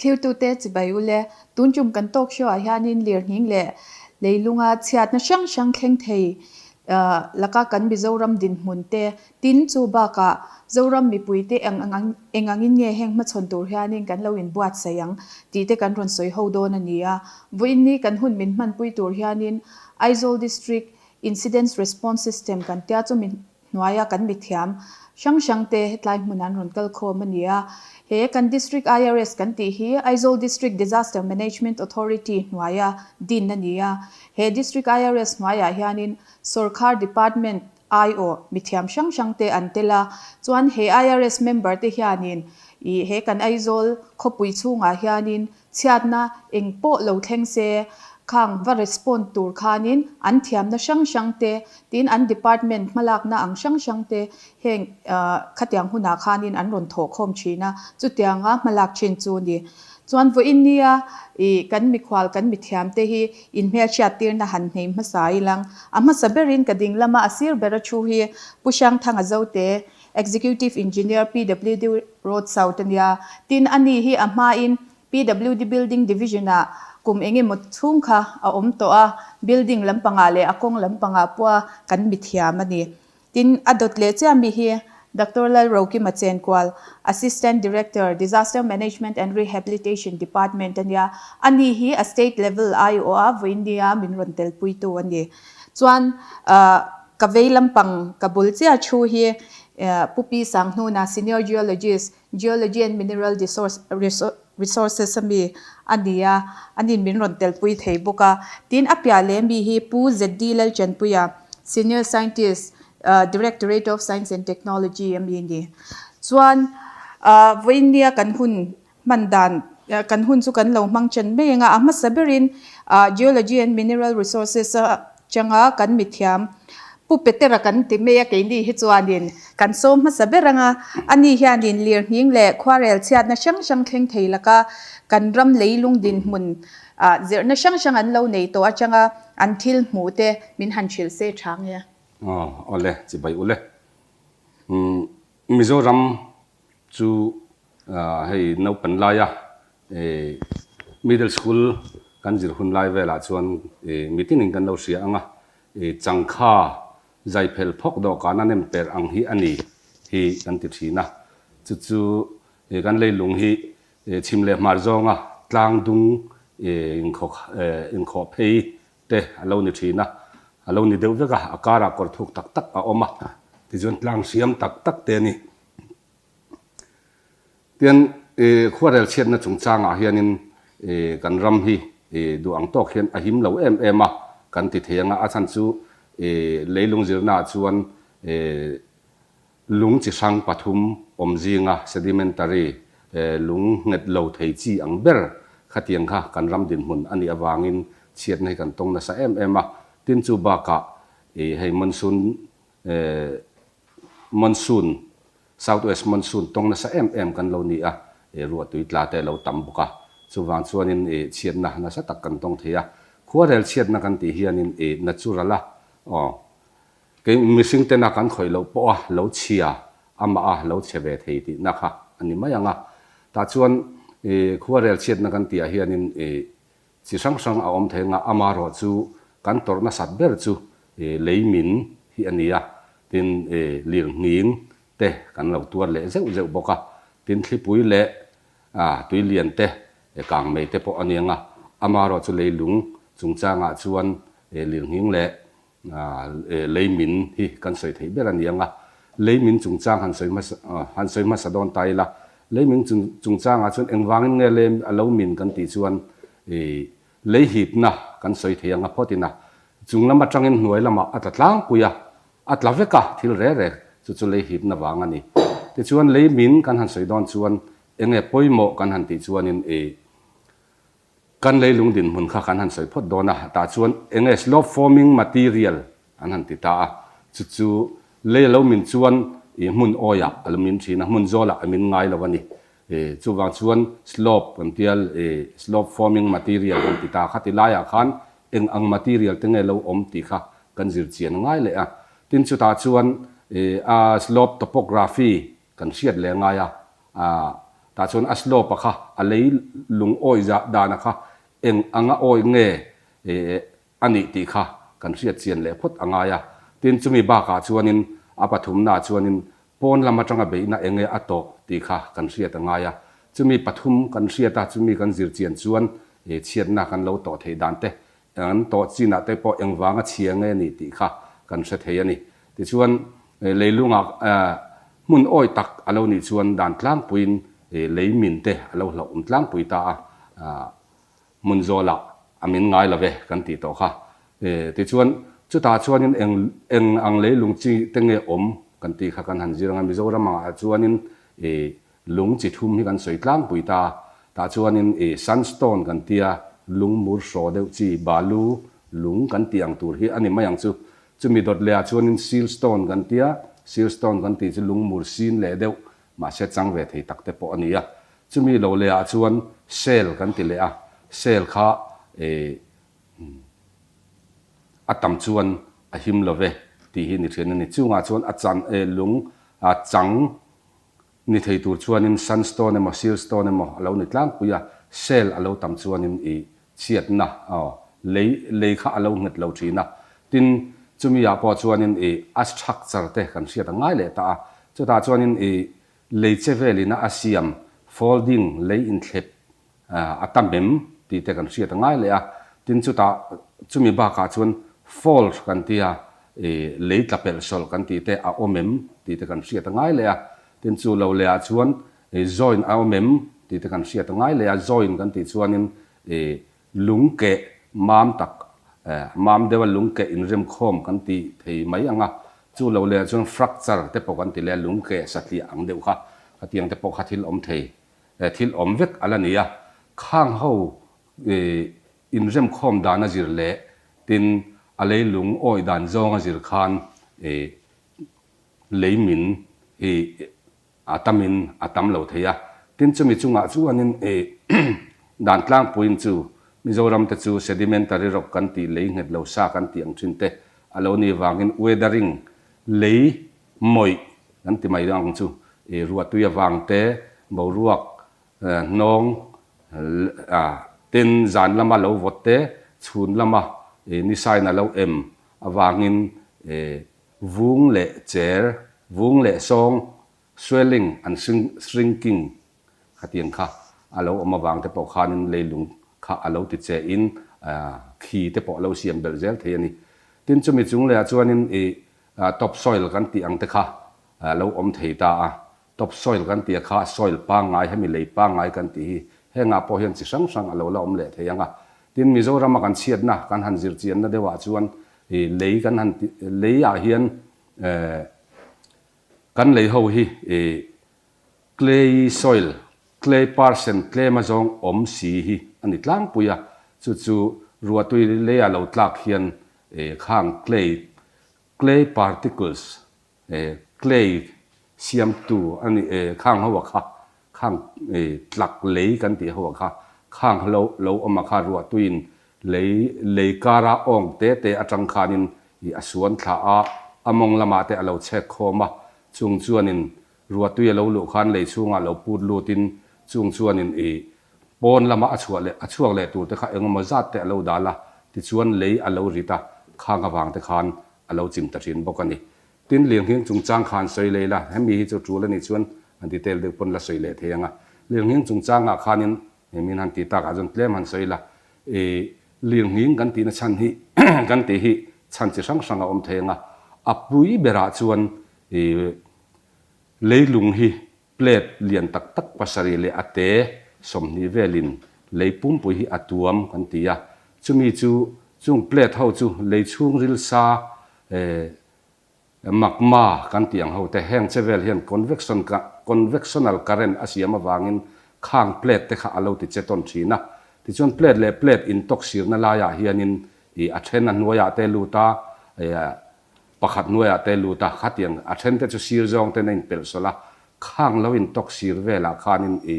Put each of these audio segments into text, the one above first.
Thlirtute chibai ule, tun tum kan talk show ah hianin lirnghing leh leilunga chhiatna hrang hrang thleng thei laka kan Mizoram dinhmun te tin chu bakah Zoram mipuite eng eng angin nge heng hmachhawn tur hianin kan lo inbuatsaih ang tih te kan rawn sawi ho dawn a ni a. Vawiinni kan hun min hmanpui tur hianin Aizawl District Incidence Response System kan tia chu min hnuaia kan mithiam hrang hrang te hetlai hmun an rawn kal khawm a ni a. He kan District IRS kan tih hi Aizawl District Disaster Management Authority hnuaia din a ni a. He District IRS hnuaiah hianin Sawrkhar Department aiawh mithiam hrang hrang te an tel a. Chuan he IRS member te hianin ih he kan Aizawl khawpui chhungah hianin Chhiatna eng pawh lo thleng se, khang va respond tur khanin an thiamna hrang hrang te, tin an department hmalakna ang hrang hrang te heng khatiang hunah khanin an rawn thawh khawm thin a, chutianga hmalak thin chu ni. Chuan vawiin nia ih kan mikhual kan mithiam te hi inhmelhriat tirna han hneih hmasa ilang. A hmasa berin ka ding lama a sir bera thu hi Pu Hrangthanga Zote, Executive Engineer PWD Road South a nia. Tin, ani hi a hmain PWD Building Division-ah kum eng emaw chhung kha a awm tawh a, building lampangah leh a kawng lampangah pawha kan mithiam a ni. Tin, a dawt leh chiah mi hi Doctor Lalrokima Chenkual, Assistant Director, Disaster Management and Rehabilitation Department a nia. Ani hi a state level aiawha vawiin min rawn telpuitu a ni. Chuan, Ka vei lampang ka bul chiah thu hi Pu Pi Sanghnuna, Senior Geologist, Geology and Mineral Resources a mi a ni a, anin min rawn telpui thei bawk a. Tin, a piah leh mi hi Pu ZD Lalchanpuia, Senior Scientist, Directorate of Science and Technology a mi a ni. Chuan, vawiinnia kan hun hman dan kan hun chu kan lo hmang chen mai ang a, a hmasa berin Geology and Mineral Resources a changa kan mithiam Pu Petera kan ti mai a keini hi chuanin kan sawm hmasa ber ang a, ani hianin lirnghing leh khuarel chhiatna hrang hrang thleng thei laka kan ram leilung dinhmun zirhna hrang hrang an lo nei tawh atanga an thil hmuh te min han hrilh se tha nge. Aw awle chibai ule. Mizoram chu Hei naupan laia middle school kan zir hun lai velah chuan mitinin kan lo hria ang a, changkha zai phel phawk dawhkana nem per ang hi a ni hi kan ti thin a. Chu chu kan leilung hi chhim leh hmar zawnga tlang dung inkhawh phei te a lo ni thin a, a lo ni deuh vek a, a karah kawr thuk tak tak a awm a, tichuan tlang hriam tak tak te a ni. Tian khuarel chhiatna chungchangah hianin kan ram hi duh ang tawk hian a him lo em em a kan ti thei ang a, a chhan chu leilung zirnaah chuan lung chi hrang pathum awm zinga sedimentary lung nghet lo thei chi ang ber khatiang kha kan ram dinhmun a nih avangin chhiatna hi kan tawng nasa em em a. Tin chu bakah hei monsoon Monsoon, South West Monsoon tawng nasa em em kan lo ni a, ruah tui tla te a lo tam bawk a, chuvang chuanin chhiatna nasa tak kan tawng thei a. Khuarel chhiatna kan tih hianin natural a, aw, kei mihring tena kan khawih loh pawh a lo chhia, amah a lo chhe ve thei tihna kha a ni mai ang a. Tah chuan khuarel chhiatna kan tih ah hianin Chi hrang hrang a awm thei anga amarawh chu kan tawrh nasat ber chu lei min hi a ni a, tin lir nghing te kan lo tuar leh zeuh zeuh bawk a, tin thlipui leh tui lian te kang mei te pawh a ni anga amarawh chu leilung chungchangah chuan lir nghing leh Lei min hi kan sawi theih ber a ni ang a, lei min chungchang han sawi hmasa han sawi hmasa dawn ta ila, lei min chungchangah chuan engvangin nge lei a lo min kan tih chuan lei hipna kan sawi thei ang a phawt ina chung lam atangin hnuai lamah a tla tlangpui a, a tla vek a thil reh rek chu chu lei hipna vang a ni. Tichuan lei min kan han sawi dawn chuan enge pawimawh kan han tih chuanin Kan leilung dinhmun kha kan han sawi phawt dawn a, tah chuan eng nge slope forming material an han ti ta a, chu chu lei a lo min chuan ih hmun awiah a lo min thin a, hmun zawlah a min ngai lo a ni. Ih chuvang chuan slope kan tia ih slope forming material kan ti ta kha ti laiah khan eng ang material te nge lo awm tih kha kan zir chian ngai leh a. Tin chutah chuan ih a slope topography kan hriat leh ngai a, ah. Tah chuan a slope-a kha a lei lung awih zah dana kha eng anga awih nge a nih tih kha kan hriat chian leh phawt a ngai a. Tin, chumi bakah chuanin a pathumnaah chuanin pawn lam atanga beihna eng nge a tawh tih kha kan hriat a ngai a. Chumi pathum kan hriat a, chumi kan zir chian chuan chhiatna kan lo tawh theih dan te, an tawh chinah te pawh engvanga chhia nge ni tih kha kan hre thei a ni. Tichuan, leilungah hmun awi tak a lo nih chuan dan tlangpuiin lei min te a lo hlauhawm tlangpui ta a. Hmun zawlah a min ngai lo ve kan tih tawh kha. Tichuan, chutah chuanin eng eng ang leilung chi te nge awm kan tih kha kan han zir ang a. Mizoram angah chuanin lung chi thum hi kan sawi tlangpui ta. Tah chuanin sandstone kan tia, lung mur hraw deuh chi, balu lung kan tih ang tur hi a ni mai ang chu. Chumi dawt lehah chuanin siltstone kan tia, siltstone kan tih chu lung mur sin leh deuh mahse chang ve thei tak te pawh a ni a. Chumi lo leh ah chuan sel kan ti leh a, sel kha a tam chuan a him lo ve tih hi ni thin a ni. Chungah chuan a chan lung a chang ni thei tur chuanin sandstone emaw siltstone emaw a lo ni tlangpui a, sel a lo tam chuanin i chhiatna lei lei kha a lo nghet lo thin a. Tin, chumi ah pawh chuanin i a structure te kan hriat a ngai leh ta a, chutah chuanin i Lei che velina a siam folding lei inthlep a tam em tih te kan hriat a ngai leh a, tin chutah chumi bakah chuan fold kan tia lei tla pelh sawlh kan tih te a awm em tih te kan hriat a ngai leh a, tin chu lo lehah chuan join a awm em tih te kan hriat a ngai leh a, join kan tih chuanin Lung keh mam tak, mam deuha lung keh inremkhawm kan ti thei mai ang a, chu lo leh chuan fracture te pawh kan ti leh a, lung keh satliah ang deuh kha, khatiang te pawh kha thil awm thei, thil awm vek a la ni a, khang ho inremkhawm dan a zir leh tin a leilung awih dan zawng a zir khan lei min hi A tamin a tam lo thei a, tin chumi chungah chuanin dan tlangpuiin chu Mizoram te chu sedimentary rock kan tih lei nghet lo sa kan tih ang thin te a lo nih vangin weathering lei mawih kan ti mai ang chu ruahtui avang te boruak hnawng tin zan lama lo vawt te chhun lama nisain a lo em avangin Vung leh cher, vung leh sawng, swelling and shrinking khatiang kha a lo awm avang te pawh khanin leilung kha a lo ti che in khi te pawh a lo siam belh zel thei a ni. Tin chumi chung lehah chuanin i top soil kan tih ang te kha a lo awm thei ta a. Top soil kan tih a kha soil pangngai hemi lei pangngai kan tih hi hengah pawh hian chi hrang hrang a lo la awm leh thei ang a. Tin Mizorama kan chhiatna kan han zir chianna deuhah chuan I lei kan han ti lei ah hian eh kan lei ho hi i clay soil clay percent tlem a zawng awm si hi a ni tlangpui a chu chu ruahtui lei ah lo tlak hian eh khang clay clay particles Clay siamtu a ni e, khang ho a kha, khang tlak lei kan tih ho a kha, khang lo lo awm a kha ruahtuiin lei lei kara awng te te atang khanin i a suan thla a, a mawng lamah te a lo chhek khawm a, chung chuanin ruahtui a lo luh khan lei chhungah lo put lutin chung chuanin i pawn lama a chhuah leh a chhuak leh tur te kha engemaw zat te a lo dal a, tichuan lei a lo rit a, khang avang te khan a lo chim ta thin bawk a ni. Tin, Lirnghing chungchang kha an sawi leh ila, hemi hi chu tul a nih chuan an detail deuh pawn la sawi leh thei ang a. Lirnghing chungchangah khanin min han ti takah chuan tlem han sawi ila, i lirnghing kan tihna chhan hi kan tih hi chhan chi hrang hrang a awm thei ang a, a pui berah chuan i leilung hi Plate lian tak tak pasarih leh a te 20 velin lei pumpui hi a tuam kan ti a, chumi chu chung plate ho chu lei chhungril sa magma kan tih ang ho te heng che vel hian convection convectional current a siam avangin khang plate te kha a lo ti che tawn thin a. Tichuan plate leh plate intawk sirna laiah hianin ih a then a hnuaiah te lut a, Pakhat hnuaiah te lut a, khatiang a then te chu sir zawng ten a inpelh sawlh a, khang lo intawk sir velah khanin i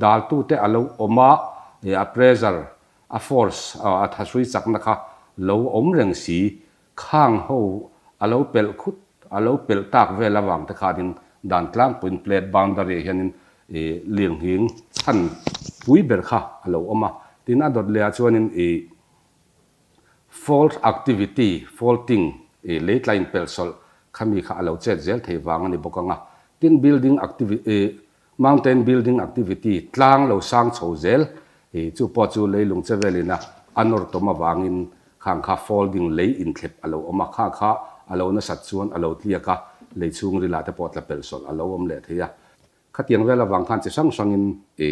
daltu te a lo awm a, i a pressure, a force, a thahrui chakna kha lo awm reng si, khang ho a lo pelh khut, a lo pelh tak vel avang te khanin dan tlangpuiin plate boundary ah hianin lirnghing chhan pui ber kha a lo awm a. Tin, a dawt lehah chuanin ih fault activity, faulting, ih lei tla inpelhsawlh khami kha a lo chet zel thei vang a ni bawk ang a. Tin, building activi ih Mountain building activity tlang lo sang chho zel i chu pawh chu leilung che velin a a nawr tawm avangin khang kha folding lei inthlep a lo awm a, kha kha a lo nasat chuan a lo tliak a, lei chhungril ah te pawh tla pelh sawlh a lo awm leh thei a. Khatiang vel avang khan chi hrang hrangin i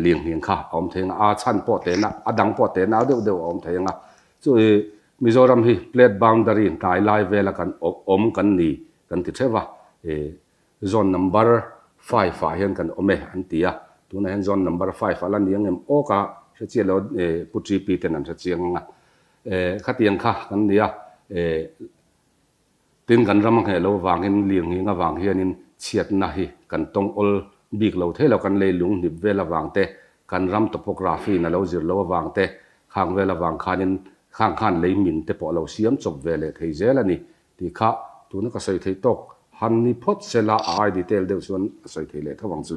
lianghniang kha a awm thei ang a, a chhan pawh tehna a dang pawh tehna deuh deuh a awm thei ang a. Chu i Mizoram hi plate boundary hnai lai vela kan awm kan ni kan ti theuh a, i Zone number five ah hian kan awm e an ti a, tunah hian zone number five a la ni ang em aw ka hre chiah lo e Pu TP ten an hre chiang ang a, e khatiang kha kan ni a, e tin kan ram a ngheh lo vangin lirnghing avang hianin chhiatna hi kan tawng awl bik lo thei lo, kan leilung hnip vel avang te, kan ram topography in a lo zir lo avang te, khang vel avang khanin khang khan lei min te pawh a lo siam chawp ve leh thei zel a ni. Tih kha tuna ka sawi theih tawk han ni phawt se la a ai detail deuh chuan a sawi thei leh tho ang chu.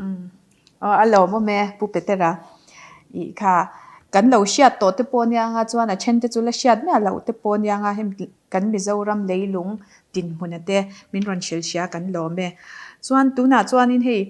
Aw a lawmawm e Pu Petera ih kha kan lo hriat tawh te pawh nia nga chuan a then te chu la hriat miah loh te pawh nia nga hemi kan Mizoram leilung dinhmun a te min rawn hrilh hria kan lawm e. Chuan tunah chuanin hei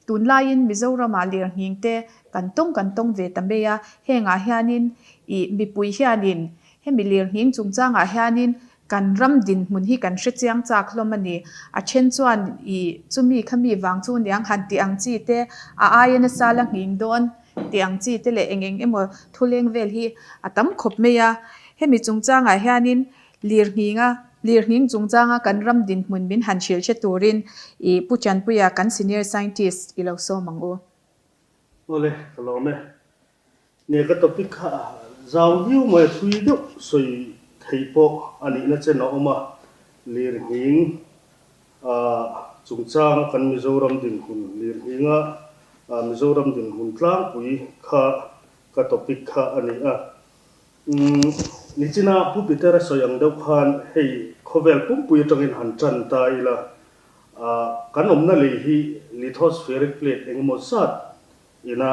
Tunlaiin Mizoramah lirnghing te kan tawng kan tawng ve ta mai a, hengah hianin ih mipui hianin hemi lirnghing chungchangah hianin kan ram dinhmun hi kan hre chiang chak hlawm a ni. A then chuan ih chumi khami vang chu niang han tih ang chi te, a aia nasa la nghing dawn tih ang chi te leh eng eng emaw thuleng vel hi a tam khawp mai a. Hemi chungchangah hianin Lirnghinga, Lirnghing chungchanga kan ram dinhmun min han hrilh hre turin i Pu Chanpuia kan Senior Scientist i lo sawm ang u. Awle, ka lawm e. Nia ka topic kha zau viau mai a thui deuh sawi thei pawh a nihna chen a awm a, Lirnghing chungchanga kan Mizoram dinhmun, Lirnghinga Mizoram dinhmun tlangpui kha ka topic kha a ni a. Umm, nichina Pu Peter a sawi ang deuh khan hei khawvel pumpui atangin han tan ta ila, ah, kan awmna lei hi lithospheric plate engemaw zat ina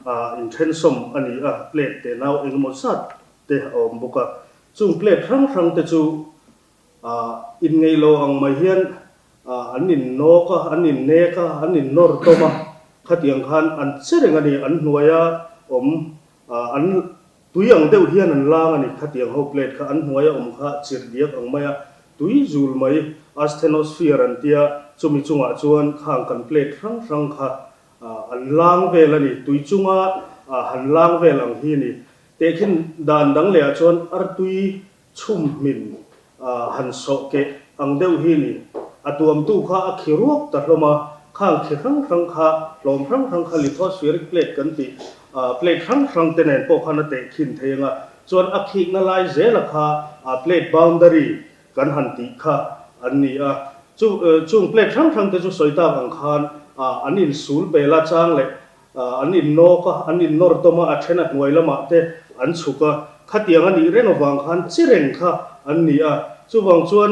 ah inthensawm a ni a, plate tenau engemaw zat te a awm bawk a. Chung plate hrang hrang te chu ah inngeih lo ang mai hian ah an innawk a, an innek a, an innawr tawm a, khatiang khan an che reng a ni, an hnuaia awm ah an Tui ang deuh hian an lang a ni, khatiang ho plate kha an hnuaia awm kha chirh diak ang mai a, tui zul mai, asthenosphere an tia, chumi chungah chuan khang kan plate hrang hrang kha an lang vel a ni, tui chunga han lang vel ang hi a ni. Tehkhin dan dang lehah chuan artui chhum hmin han sawh keh ang deuh hi ni. A tuamtu kha a khi ruak ta hlawm a, khang khi hrang hrang kha, hlawm hrang hrang kha lithospheric plate kan tih, plate hrang hrang te nen pawh khan a teh khin thei ang a, chuan a khikna lai zela kha plate boundary kan han tih kha an ni a. Chu chung plate hrang hrang te chu sawi tak ang khan an insul pel a chang leh An innawk a, an innawr tawm a, a then a hnuai lamah te an chhuk a, khatiang a nih reng avang khan chi reng kha an ni a. Chuvang chuan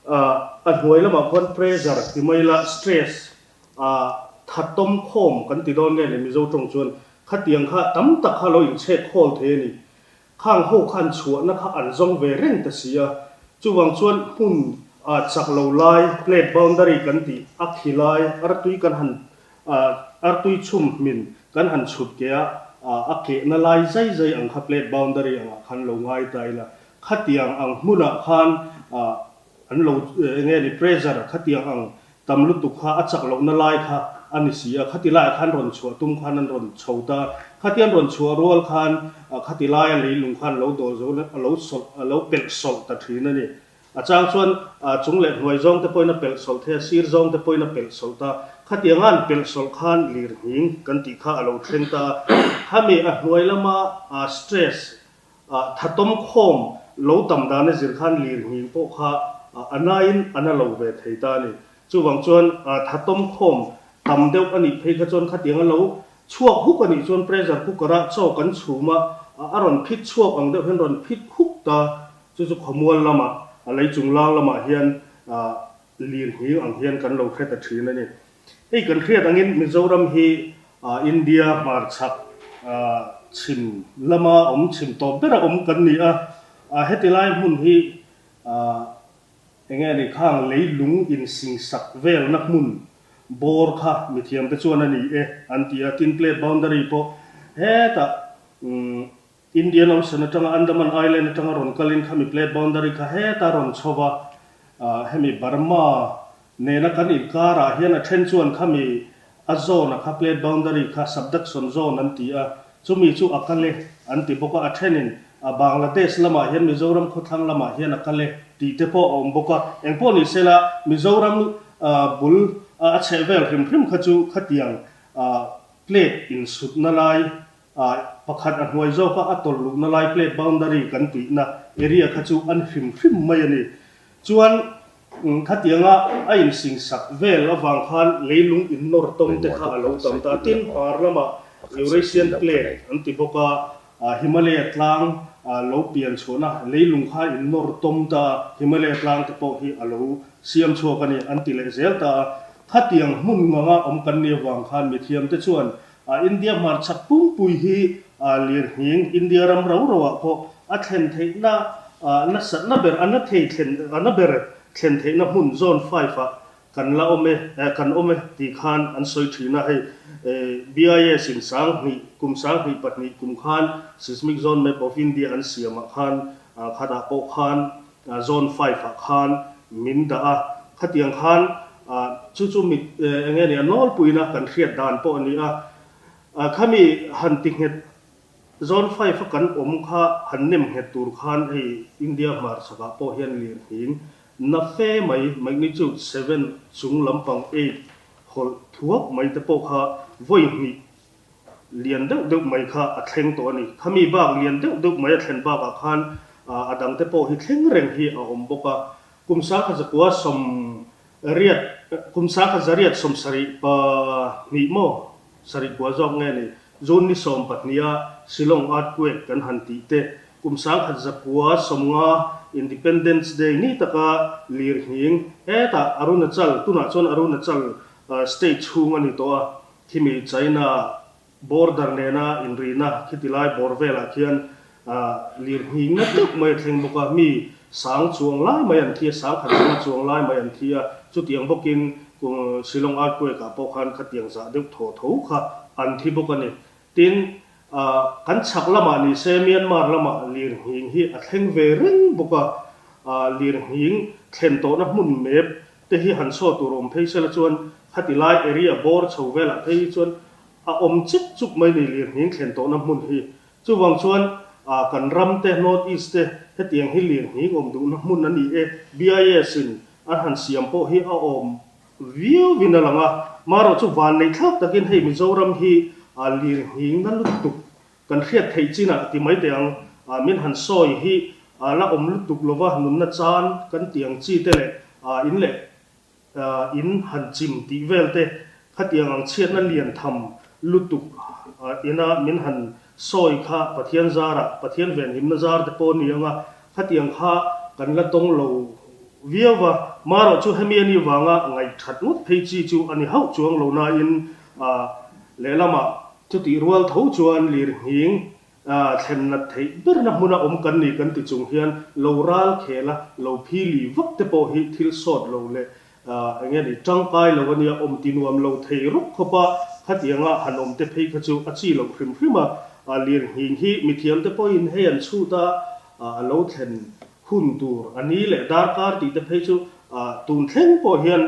a hnuai lamah khuan pressure ti mai ila stress tha tawm khawm kan ti dawn nge ni Mizo tawng chuan khatiang kha tam tak kha lo inchhek khawl thei a ni. Khang ho khan chhuahna kha an zawng ve reng ta si a, chuvang chuan hmun chak lo lai, plate boundary kan tih, a khi lai, artui kan han artui chhum hmin kan han chhut ke a, a kehna lai zai zai ang kha plate boundary angah khan lo ngai ta ila, khatiang ang hmunah khan An lo eng nge ni pressure khatiang ang tam lutuk kha a chak lohna lai kha a ni si a, khati laiah khan rawn chhuah tum khan an rawn chho ta, khati an rawn chhuah rual khan khati laia leilung khan lo dawl zo a lo sawlh a lo pelh sawlh ta thin a ni. A chang chuan chung leh hnuai zawng te pawhin a pelh sawlh thei a, sir zawng te pawhin a pelh sawlh ta, khatianga an pelh sawlh khan lirnghing kan tih kha a lo thleng ta a, khami a hnuai lama stress Thatawm khawm lo tam dan a zir khan lirnghing pawh kha a nain a na lo ve thei ta a ni. Chuvang chuan thatawm khawm tam deuh a nih phei kha chuan khatiang a lo chhuak huk a nih chuan pressure cooker ah chaw kan chhum a, a rawn phit chhuak ang deuh hian rawn phit huk ta. Chu chu khawmual lamah, a lei chunglang lamah hian lirnghing ang hian kan lo hre ta thin a ni. Hei kan hriat angin Mizoram hi India hmarchhak chhim lama awm chhim tawp bera awm kan ni a, heti lai hmun hi enge ni khang leilung insingsak velna hmun bawr kha mithiamte chuan a ni e an ti a, tin plate boundary pawh hetah Indian Ocean atanga Andaman Island atanga rawn kalin khami plate boundary kha heta rawn chho va, hemi Burma nena kan inkarah hian a then chuan khami a zone a kha plate boundary kha subduction zone an ti a, chumi chu a kal e an ti bawk a, a thenin Bangladesh lamah hian Mizoram khawthlang lamah hian a kal e tih te pawh a awm bawk a, engpawh ni sela Mizoram bul a chhehvel hrim hrim kha chu khatiang plate insutna lai Ah, pakhat a hnuai zawka a tawlh luhna lai plate boundary kan tihna area kha chu an hrim hrim mai a ni. Chuan khatianga a insingsak vel avang khan leilung innawr tawm te kha a lo tam ta. Tin, hmar lamah Eurasian plate an ti bawk a, Himalaya tlang lo pian chhuahna leilung kha innawr tawm ta a, Himalaya tlang te pawh hi a lo siam chhuak a ni an ti leh zel ta a. Khatiang hmun nganga awm kan nih avang khan mithiamte chuan A India hmarchhak pumpui hi lirnghing India ram ro ro ah pawh a thlen theihna nasatna ber a na thei thlen a na ber thlen theihna hmun zone five ah kan la awm e kan awm e tih khan an sawi thin a hei BIS in 2000 kum 2002 kum khan Seismic Zone Map of India an siam ah khan khatah pawh khan Zone five ah khan min dah a, khatiang khan chu chu mit eng nge ni a nawlpuina kan hriat dan pawh a ni a, khami han ti nghet Zone five a kan awm kha han nem nghet tur khan hei India hmarchhakah pawh hian lirnghing na fe mai magnitude seven chung lampang eight hawlh thuak mai te pawh kha vawi hnih lian deuh deuh mai kha a thleng tawh a ni. Khami bak lian deuh deuh mai a thlen bakah khan a dangte pawh hi thleng reng hi a awm bawk a. Kum 1990, kum 1972 maw, sarih kua zawk nge ni, June ni 12 a Shillong earthquake kan han tih te, kum 1990 Independence Day ni taka lirnghing hetah Arunachal, tunah chuan Arunachal state chhung a ni tawh a, Khimi China border nena inrihna khiti lai bawr velah khian lirnghingna deuh mai a thleng bawk a, mi sang chuang lai mai an thi a, sang khat zanga chuang lai mai an thi a, chutiang bawkin Shillong earthquake ah pawh khan khatiang zah deuh thaw tho kha an thi bawk a ni. Tin, kan chhak lamah ni se Myanmar lamah lirnghing hi a thleng ve reng bawk a, lirnghing thlen tawhna hmun map te hi han saw tur awm phei sela chuan khati lai area bawr chho velah phei hi chuan a awm chek chuk mai ni lirnghing thlen tawhna hmun hi. Chuvang chuan kan ram te North East te hetiang hi lirnghing awm duhna hmun a ni e. BIS in an han siam pawh hi a awm viau in a lang a, marawh chu vanneih thlak takin hei Mizoram hi lirnghing na lutuk Kan hriat theih chinah ti mai teh ang, min han sawi hi la awm lutuk lova nunna chan kan tih ang chi te leh in leh in han chim tih vel te khatiang ang chhiatna lian tham lutuk ina min han sawi kha Pathian zarah Pathian venhimna zar te pawh ni anga khatiang kha kan la tawng lo viau va, marawh chu hemi a nih vanga ngaihthat ngawt phei chi chu a ni hauh chuang lo nain lehlamah Chutih rual tho chuan lirnghing thlen nat theih berna hmuna awm kan ni kan ti chung hian lo ral khel a, lo phili vak te pawh hi thil sawt lo leh eng nge ni tangkai lo a nia, awm ti nuam lo thei rawk khawp a, khatianga han awm te phei kha chu a chi loh hrim hrim a, lirnghing hi mithiam te pawhin hei an chhut a, a lo thlen Hun tur a ni leh darkar tih te phei chu tun thleng pawh hian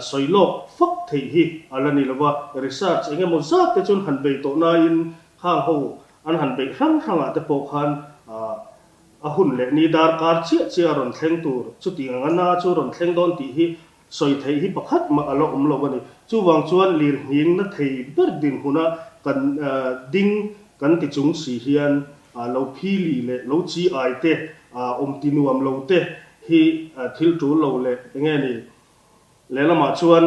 sawi lawk fak theih hi a la ni lo va, research eng emaw zat te chuan han bei tawh nain khang ho an han beih hrang hrangah te pawh khan a hun leh ni darkar chiah chiah a rawn thleng tur chutiang anga na chu rawn thleng dawn tih hi Sawi theih hi pakhat mah a la awm lo a ni. Chuvang chuan lirnghing na thei ber dinhmuna kan ding kan ti chung si hian lo phili leh lo chi ai te, awm ti nuam lo te hi thil tul lo leh enge ni. Lehlamah chuan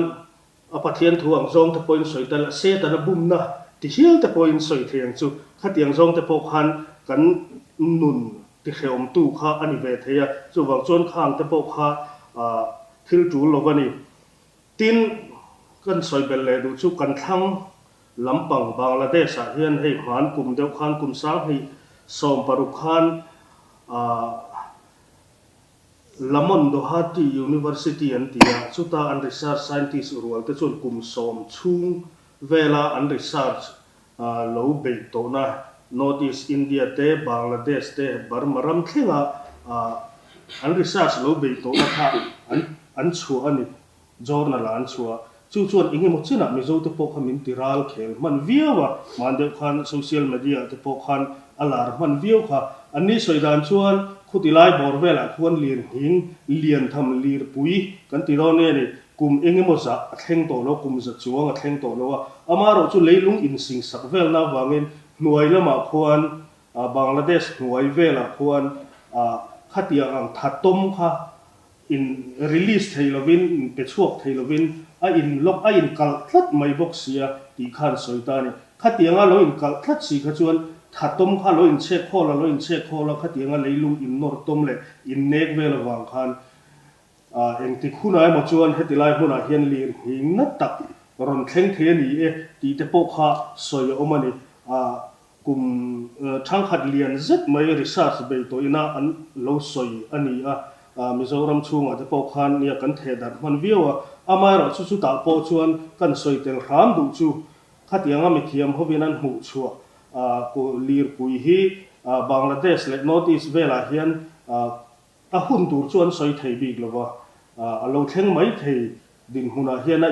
a Pathian thu ang zawng te pawhin sawi tel a, Setana bumna ti hial te pawhin sawi thei ang chu. Khatiang zawng te pawh khan kan nun tihrehawmtu kha a ni ve thei a, chuvang chuan khang te pawh kha thil tul lo a ni. Tin, Kan sawi belh leh duh chu kan thlang lampang Bangladesh ah hian hei hman kum deuh khan kum 2016 khan Lamont Doherty University an ti a, chuta an research scientist rual te chuan kum 10 chhung vela an research lo beih tawhna North East India te, Bangladesh te, Burma ram thlenga an research lo beih tawhna kha an chhuah a ni. Journal ah an chhuah a, chu chuan eng emaw chinah Mizo te pawh kha min ti ral khel hman viau a, hman deuh khan social media ah te pawh khan a lar hman viau kha. An ni sawi dan chuan khuti lai bawr velah khuan lir nghing lian tham lir pui kan ti dawn nge ni, kum eng emaw zah a thleng tawh lo, kum za chuang a thleng tawh lo a, amaherawh chu leilung insing sak velna avangin hnuai lamah khuan Bangladesh hnuai velah khuan khatiang ang thatawm kha In release thei lovin, in pe chhuak thei lovin a in lock, a in kalh tlat mai bawk sia tih khan sawi ta a ni. Khatianga lo in kalh tlat si kha chuan thatawm kha lo in chhek khawl a, lo in chhek khawl a, khatianga leilung in nawr tawm leh in nek vel avang khan engtik hunah emaw chuan heti lai hmunah hian lir nghing na tak rawn thleng thei a ni e tih te pawh kha sawi a awm a ni. Kum thangkhat lian zet mai research bei tawh ina an lo sawi a ni a, Mizoram chhungah te pawh khan nia kan theh darh hman viau a, amaherawh chu chutah pawh chuan kan sawi tel hram duh chu khatianga mithiam hovin an hmuh chhuah lirpui hi Bangladesh leh North East velah hian a hun tur chu an sawi thei bik lo va, a lo thleng mai thei dinhmunah hian a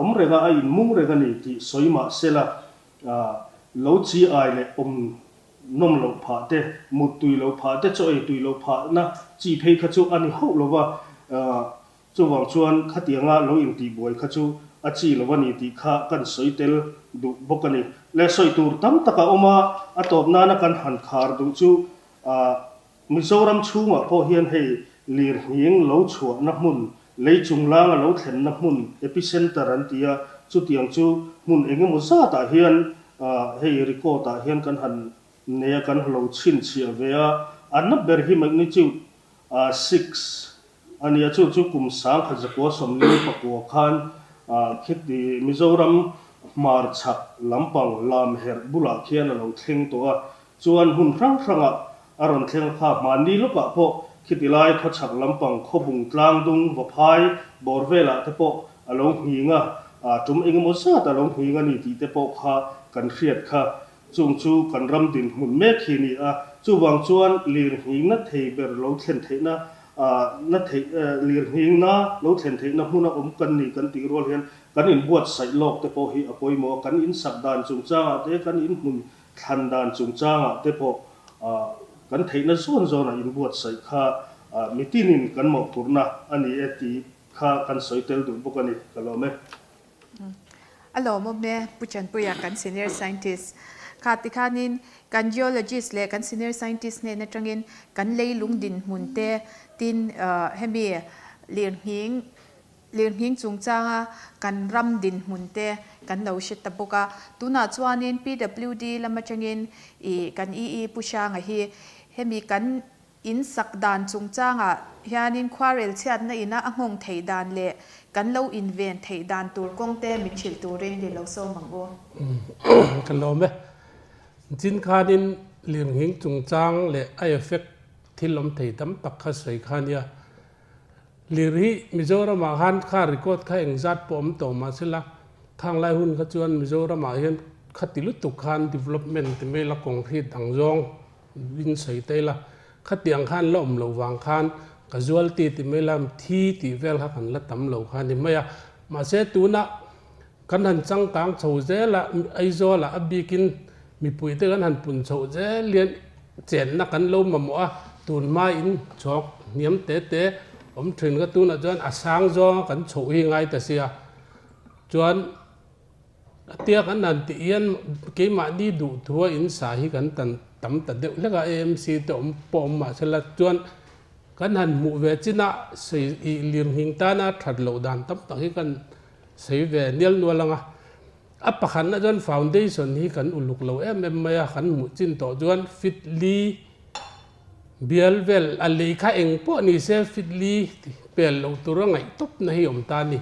awm reng a, a inmung reng a ni tih sawi mah sela Lo chi ai leh awm nawm loh phah te, mut tui loh phah te, chaw ei tui loh phahna chi phei kha chu a ni hauh lo va, chuvang chuan khatianga lo intihbuai kha chu a chi lo a ni tih kha kan sawi tel duh bawk a ni. Leh sawi tur tam tak a awm a, a tawp nana kan han khar duh chu Mizoram chhungah pawh hian hei lirnghing lo chhuahna hmun, lei chunglang a lo thlenna hmun, epicenter an ti a, chutiang chu hmun eng emaw zatah hian hei record ah hian kan han nei a, kan lo chhinchhiah ve a, a na ber hi magnitude 6 a ni a, chu chu kum 1949 khan khiti Mizoram hmarchhak lampang Lamherh bulah khian a lo thleng tawh a, Chuan hmun hrang hrangah a rawn thleng a kha, hmanni lawkah pawh khiti lai khawchhak lampang khawbung tlang dung vaphai bawr velah te pawh a lo nghing a, tum engemaw zat a lo nghing a ni tih te pawh kha kan hriat kha. Chung chu kan ram dinhmun mek hi a ni a, chuvang chuan lirnghingna thei ber lo thlen theihna na theih lirnghingna lo thlen theihna hmuna awm kan ni kan tih rual hian kan inbuatsaih lawk te pawh hi a pawimawh a, kan insak dan chungchangah te kan inhmun Thlan dan chungchangah te pawh kan theihna zawn zawnah inbuatsaih kha mitinin kan mawhphurhna a ni e tih kha kan sawi tel duh bawk a ni. Ka lawm e. A lawmawm e, Pu Chanpuia kan senior scientist kha tikhanin kan geologist leh kan senior scientist hnen atangin kan leilung dinhmun te tin hemi lirnghing Lirnghing chungchanga kan ram dinhmun te kan lo hre ta bawk a. Tunah chuanin PWD lam atangin ih kan EE Pu Hranga hi hemi kan in sak dan chungchangah hianin khuarel chhiatna ina a nghawng theih dan leh kan lo inven theih dan tur kawng te min hrilh turin ri lo sawm ang u. Ka lawm e. Chin khanin lirnghing chungchang leh a effect thil awm thei tam tak kha sawi kha nia. Lir hi Mizoramah khan kha record kha engzat pawh awm tawh mah sela, khang lai hun kha chuan Mizoramah hian khati lutuk khan development ti mai la concrete ang zawng in sawi ta ila, khatiang khan la awm loh vang khan casualty ti mai la thi tih vel kha kan la tam lo kha a ni mai a. Mahse tunah kan han changkang chho zel a, Aizawlah a bikin mipuite kan han pun chhoh zel hian chenna kan lo mamawh a, tun hmain chhawk hniam te te awm thin kha tunah chuan a sang zawnga kan chhoh hi ngai ta sia. Chuan a tia kan han tih hian keimahni duhthua in sa hi kan tan tam ta deuh hlek a, AMC te awm pawh awm mahse la chuan kan han hmuh ve chinah sawi ih lirnghing tana that loh dan tam tak hi kan Sawi ve nial nual ang a, a pakhatna chuan foundation hi kan uluk lo em em mai a, kan hmuh chin tawh chuan fit li bial vel a lei kha eng pawh ni se fit li pel loh tur a ngaih tawpna hi awm ta a ni.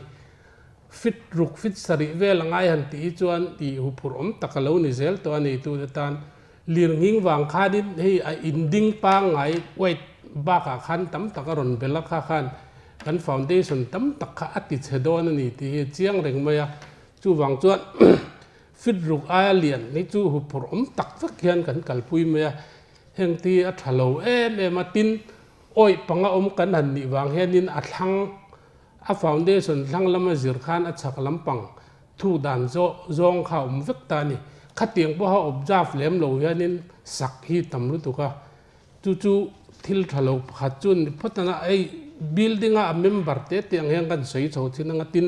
Fit ruk fit sarih vel a ngai han tih hi chuan tih huphurh awm tak a lo ni zel tawh a neitute tan. Lirnghing vang khanin hei a inding pangngai weight bakah khan tam tak a rawn bel a kha khan kan foundation tam tak kha a ti chhe dawn a ni tih hi a chiang reng mai a. Chuvang chuan fit ruk aia lian hi chu huphurh awm tak vek hian kan kalpui mai a, heng te hi a tha lo em em a, tin awih panga awm kan han nih vang hianin a thlang A foundation thlang lama zir khan a chhak lampang thu dan zawng kha a awm vek ta a ni. Khatiang pawha observe lem lo hianin sak hi tam lutuk a, chu chu thil tha lo pakhat chu ni phawt ang a, hei building a a member te te ang hian kan sawi chho thin ang a, tin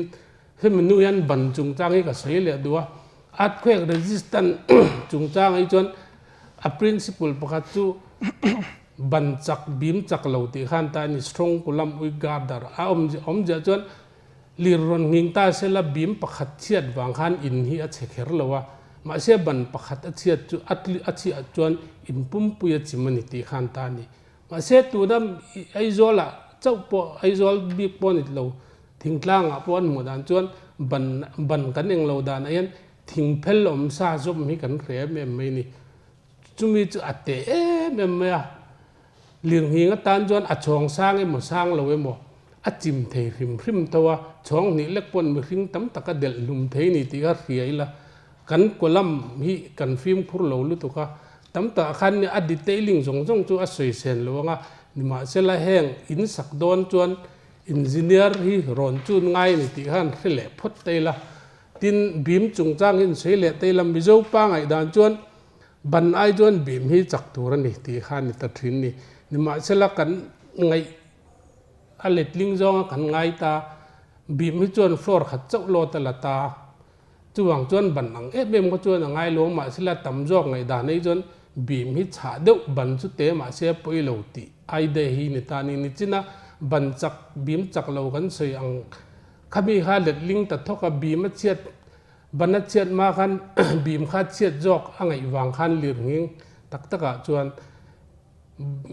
hemi nu hian ban chungchang hi ka sawi leh duh a, earthquake resistant chungchang hi chuan a principle pakhat chu Ban chak bim chak lo tih khan ta a ni strong kulam ui girder a awm awmzia chuan lir rawn nghing ta se la bim pakhat chhiat vang khan in hi a chhe kher lo a, mahse ban pakhat a chhiat chu a a chhiah chuan in pumpui a chim a ni tih khan ta a ni. Mahse tuna Aizawl ah chauh pawh Aizawl bik pawh a ni lo thingtlang ah pawh an hmuh dan chuan ban ban kan eng lo dan ah hian thingphel awm sa zawm hi kan hre em em mai a ni. Chumi chu a teh em em mai a, lirnghing atan chuan a chhawng sang emaw sang lo emaw a chim thei hrim hrim tho a, chhawng hnih lek pawn mihring tam tak a delh hlum thei ni tih kha hria ila, kan column hi kan fimkhur lo lutuk a, tam takah khan a detailing zawng zawng chu a sawi sen lo ang a, nimahsela heng in sak dawn chuan engineer hi rawn chun ngai ni tih khan hre leh phawt ta ila, tin bim chungchang hi in sawi leh ta ila Mizo pa ngaihdan chuan Ban ai chuan bim hi chak tur a ni tih kha a ni ta thin ni. Nimahsela kan ngaih a letling zawnga kan ngai ta, bim hi chuan floor khat chauh lawt a la ta. Chuvang chuan ban ang em em kha chuan a ngai lo, mahsela tam zawk ngaihdan ei chuan bim hi chhah deuh ban chu te mahse a pawi lo tih idea hi ni ta a ni. Nichina ban chak bim chak lo kan sawi ang khami kha letling ta thawk a, bim a chhiat Ban a chhiat hma khan bim kha chhiat zawk a ngaih vang khan lirnghing tak takah chuan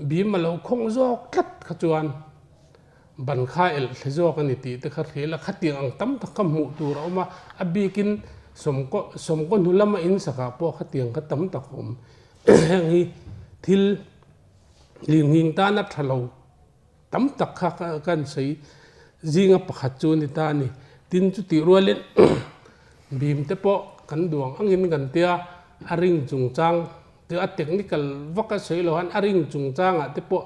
bim a lo khawng zawk tlat kha chuan ban kha elh thle zawk a ni tih te kha hria ila khatiang ang tam tak kha hmuh tur a awm a, a bikin sawmkaw sawmkaw hnu lama in sakah pawh khatiang kha tam tak a awm heng hi thil lirnghing tana tha lo. Tam tak kha kan sawi zinga pakhat chu a ni ta a ni. Tin chutih rualin bim te pawh kan duang angin kan tia a ring chungchang te a technical vak a sawi lo han a ring chungchangah te pawh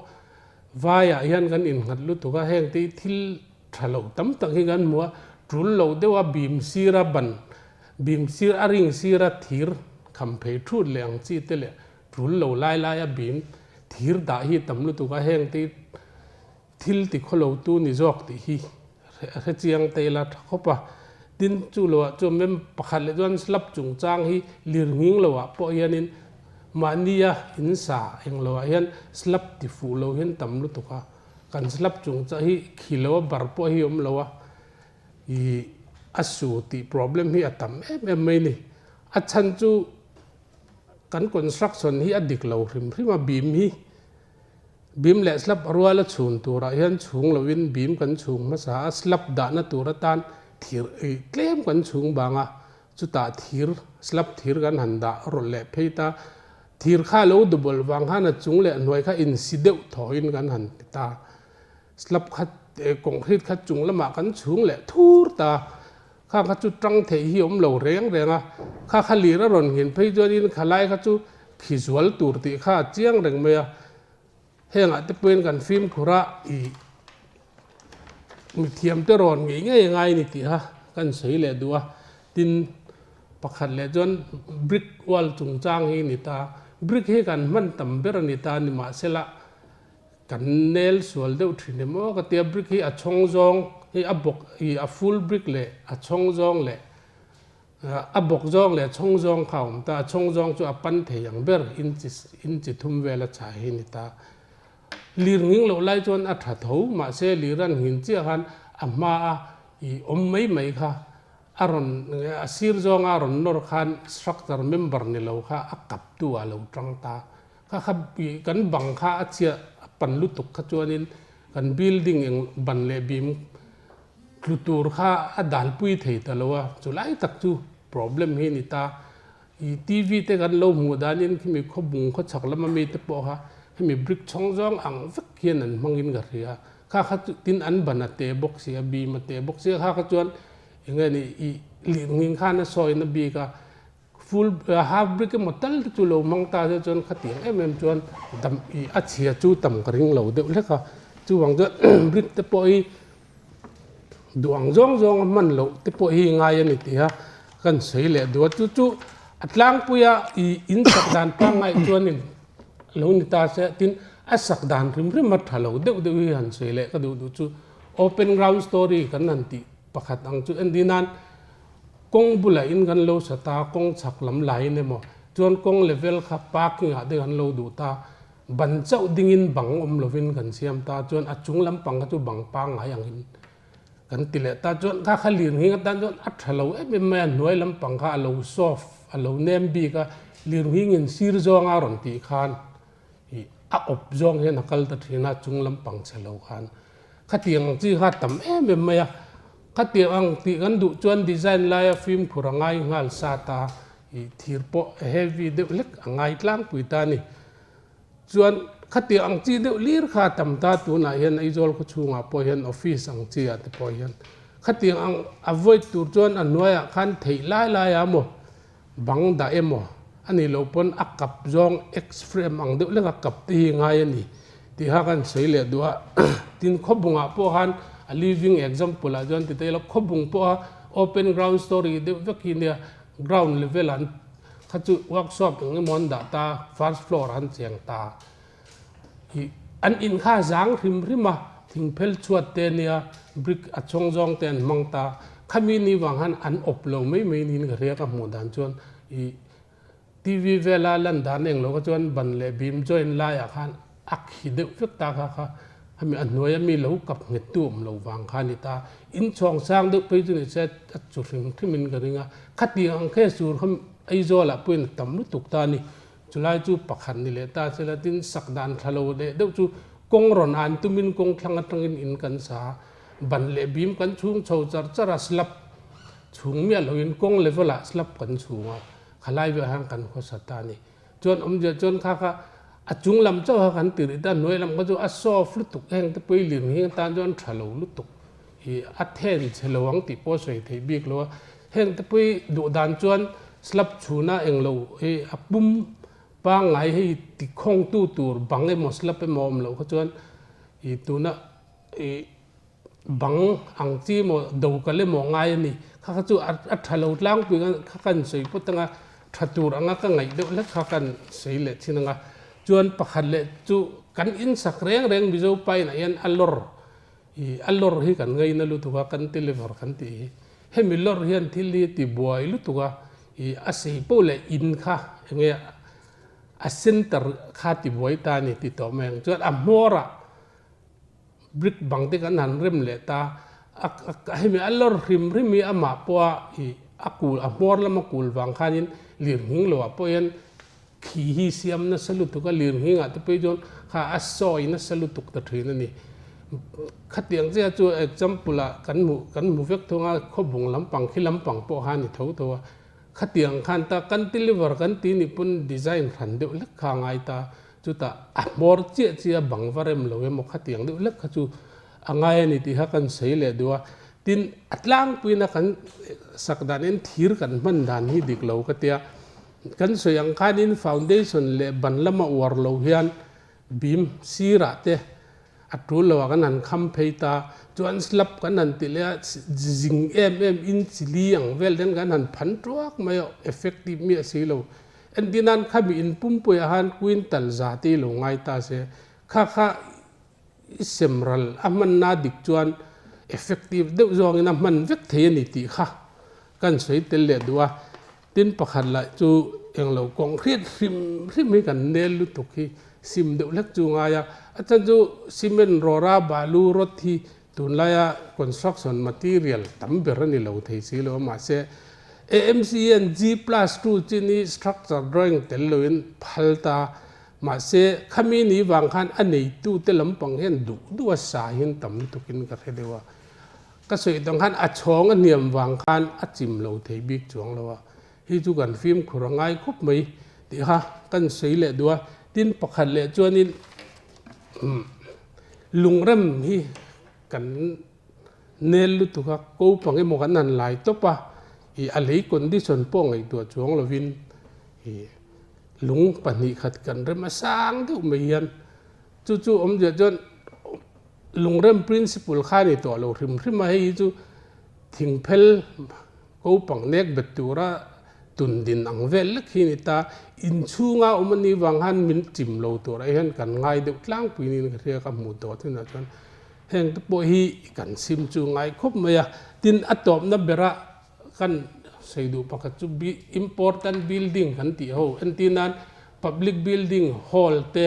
vaiah hian kan innghat lutuk a heng te hi thil tha lo tam tak hi kan hmu a tul lo deuh a bim sira ban bim sir a ring sira thir kham phei thut leh ang chi te leh Tul lo lai lai a bim thir dah hi tam lutuk a, heng te thil ti khawlo tu ni zawk tih hi hre chiang te ila tha khawp a. Tin chu lo ah chuan mem pakhat leh chuan slab chungchang hi lir nghing lo ah pawh hianin mahni a in sa eng lo ah hian slab ti fuh lo hian tam lutuk a, kan slab chungchang hi khi lo a bar pawh hi awm lo a, ih a su tih problem hi a tam em em mai ni. A chhan chu Kan construction hi a dik lo hrim hrim a, beam hi beam leh slab a rual a chhun turah hian chhung lovin beam kan chhung hmasa a, slab dahna tur atan thir ei tlem kan chhung bang a, chutah thir slab thir kan han dah rawlh leh phei ta, thir kha a lo double vang khan a chung leh hnuai kha insi deuh thawhin kan han ti ta, slab kha concrete kha chung lamah kan chhung leh thur ta. Kha kha chu tang theih hi awm lo reng reng a, kha kha lir a rawn nghin phei chuanin kha lai kha chu khi zual tur tih kha a chiang reng mai a, hengah te pawhin kan fimkhur a ih mithiam te rawn ngei ngei a ngai a ni tih kha kan sawi leh duh a, tin pakhat leh chuan brick wall chungchang hi a ni ta, brick hi kan hman tam ber a ni ta nimahsela Kan nel sual deuh thin em aw ka tia brick hi a chhawng zawng hi a bawk ih a full brick leh a chhawng zawng leh a bawk zawng leh a chhawng zawng kha a awm ta a chhawng zawng chu a pan thei ang ber inchi inchi thum vel a chhah hi a ni ta lir nghing loh lai chuan a tha tho mahse lir an nghin chiah khan a hma a ih awm mai mai kha a rawn a sir zawnga a rawn nawr khan structure member ni lo kha a kap tu ah a lo tang ta. Kha kha kan bang kha a chhiah a pan lutuk kha chuanin kan building eng ban leh bim tlu tur kha a dalpui thei ta lo a, chulai tak chu problem hi a ni ta. I TV te kan lo hmuh danin khimi khawbung khawchhak lama mite pawh kha hemi brick chhawng zawng ang vek hian an hmangin ka hria. Kha kha chu tin an ban a te bawk si a, bim a te bawk si a, kha kha chuan eng nge ni i lirnghing khan a sawina bik a, full half brick emaw tal te chu lo hmang ta se chuan khatiang em em chuan dam i a chhia chu tam ka ring lo deuh hlek a. Chuvang chuan brick te pawh hi duh ang zawng zawng a hman loh te pawh hi ngai a ni tih a kan sawi leh duh a. Chu chu a tlangpuia i in sak dan pangngai chuanin lo ni ta se tin a sak dan hrim hrim a tha lo deuh deuh hi han sawi leh ka duh duh chu open ground story kan han tih pakhat ang chu entir nan kawng bulah in kan lo sa ta kawng chhak lam laiin emaw chuan kawng level kha parking ah te kan lo duh ta ban chauh dingin bang awm lovin kan siam ta chuan a chung lampang kha chu bang pangngai angin Kan ti leh ta chuan kha kha lirnghing atan chuan a tha lo em em mai a, hnuai lampang kha a lo soft, a lo nem bik a, lirnghingin sir zawnga rawn tih khan ih a awp zawng hian a kal ta thin a, chung lampang chhe lo khan. Khatiang ang chi kha a tam em em mai a, khatiang ang tih kan duh chuan design laia fimkhur a ngai nghal sat a, ih thir pawh heavy deuh hlek a ngai tlangpui ta a ni. Chuan khatiang ang chi deuh lir kha a tam ta, tunah hian Aizawl khaw chhungah pawh hian office ang chi ah te pawh hian khatiang ang avoid tur chuan a hnuaiah khan theih lai lai a maw bang dah emaw a nih loh pawn a kap zawng X frame ang deuh lek a kap te hi ngai a ni tih kha kan sawi leh duh a. Tin khawbungah pawh khan a living example ah chuan ti ta ila khawbung pawha open ground story deuh vek hi nia ground level ah an Kha chu workshop eng emaw an dah ta, first floor an cheng ta. Ih an in kha a zang hrim hrim a, thingphel chhuat te nia, brick a chhawng zawng te an hmang ta. Khami ni vang khan an awp lo mai mai niin ka hria ka hmuh dan chuan ih TV vela lan dan eng lo kha chuan ban leh bim join laiah khan a khi deuh vek ta kha kha hemi a hnuaia mi lo kap nghet tu awm lo vang kha a ni ta. Inchhawng sang deuh phei chu ni se a chu hrim hrimin ka ring a, khatiang ang khe sur kha Aizawlah pawhin a tam lutuk ta a ni. Chulai chu pakhat ni leh ta se la tin sak dan tha lo leh deuh chu kawng rawn an tumin kawng thlang atangin in kan sa a, ban leh bim kan chhung chho char char a, slab chhung miah loin kawng level ah slab kan chhung a, khalai velah hian kan khawsa ta a ni. Chuan awmzia chuan kha kha a chung lam chauh kha kan ti rih ta, hnuai lam kha chu a soft lutuk heng te pawh i lir nghing atan chuan tha lo lutuk i a then chhe lo ang tih pawh a sawi theih bik lo a, heng te pawh i duh dan chuan slab chhuna eng lo hi a pum pangngai hei ti khawngtu tur bang emaw slab emaw awm loh kha chuan i tuna i Bang ang chi maw do ka le maw ngai a ni. Kha kha chu a tha lo tlangpui ang kha kan sawi pawt anga tha tur anga ka ngaih deuh hlek kha kan sawi leh thin anga. Chuan pakhat leh chu kan insak reng reng Mizo pa inah hian a lawr i a lawr hi kan ngaina lutuk a kan deliver kan tih hi. Hemi lawr hian thil hi ti buai lutuk a i a sei poh leh in kha enge a center kha ti buai ta a ni ti tawh mai ang. Chuan a hmawrah Brick bang te kan han rem leh ta a hemi a lawr hrim hrim hi amah pawha ih a kul a hmawr lama kul vang khanin lirnghing loah pawh hian khi hi siam nasa lutuk a lirnghing ah te pawh hi chuan kha a sawi nasa lutuk ta thin a ni. Khatiang chiah chu example ah kan hmuh kan hmu vek thung a khawbung lampang khi lampang pawh kha a ni tho tho a khatiang khan ta cantilever kan tih nih pawn design hran deuh hlek kha a ngai ta. Chutah a hmawr chiah chiah bang va rem lo emaw khatiang deuh hlek kha chu a ngai a ni tih kha kan sawi leh duh a. Tin, a tlangpuina kan sak danin thir kan hman dan hi dik lo ka tia. Kan sawi ang khanin foundation leh ban lama uar lo hian beam sirah te a tul loah kan han kham phei ta. Chuan slab kan han ti leh a, zing em em inch li ang vel ten kan han phan tuak mai a, effective miah si lo. Entirnan khami in pumpuiah khan quintal za te i lo ngai ta se, kha kha i sem ral a hmanna dik chuan effective deuh zawngin a hman vek thei a ni tih kha kan sawi tel leh duh a. Tin pakhat lah chu englo concrete hrim hrim hi kan nel lutuk hi sim deuh hlek chu ngai a, a chhan chu cement rawra balu rod hi Tunlaia construction material tam ber a ni lo thei si lo a, mahse AMC hian G plus two chin hi structure drawing tel loin phal ta, mahse khami ni vang khan a neitute lampang hian duh duh a sa hian tam lutukin ka hre deuh a. Ka sawi tawng khan a chhawng a hniam vang khan a chim lo thei bik chuang lo a, hei chu kan fimkhur a ngai khawp mai tih kha kan sawi leh duh a. Tin, pakhat leh chuanin lungrem hi kan nel lutuk a, ko pang emaw kan han lai tawp a, ih a lei condition pawh ngaihtuah chuang lovin ih lung 2 khat kan rem a sang deuh mai hian chu chu awmzia chuan Lungrem principle kha a ni tawh lo hrim hrim a, hei hi chu thingphel ko pang nek bet tura tun din ang vel lek hi a ni ta. Inchhunga awm a nih vang khan min chim lo turah hian kan ngai deuh tlangpui niin ka hria ka hmuh tawh thinah chuan heng te pawh hi kan sim chu ngai khawp mai a. Tin, a tawpna bera kan sawi duh pakhat chu important building kan tih ho entir nan public building hall te,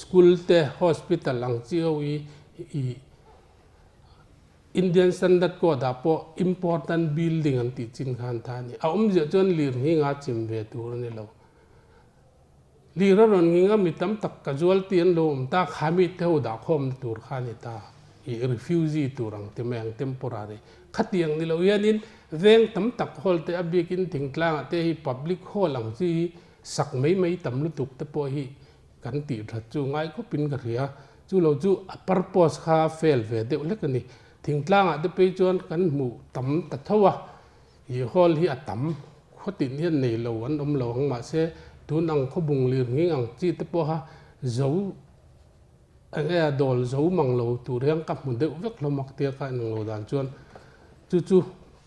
School te, hospital ang chi ho hi i Indian Standard Code ah pawh important building an tih chin khan tha a ni. A awmziah chuan lir nghing a chim ve tur a ni lo. Lir a rawn nghing a mi tam tak casualty an lo awm ta, kha mi te ho dah khawmna tur kha a ni ta. I refugee tur ang ti mai ang temporary. Khatiang ni lo hianin veng tam tak hall te a bikin thingtlangah te hi public hall ang chi hi sak mai mai tam lutuk te pawh hi Kan tih that chu ngai khawpin ka hria. Chu lo chu a purpose kha a fail ve deuh hlek a ni. Thingtlangah te phei chuan kan hmuh tam ta tho a, ih hall hi a tam khawtin hian nei lo an awm lo ang mahse tun ang khawbung lir nghing ang chi te pawha zo eng nge a dawl zo mang lo tur hian ka hmu deuh vek hlawm a tia ka inang lo dan chuan chu chu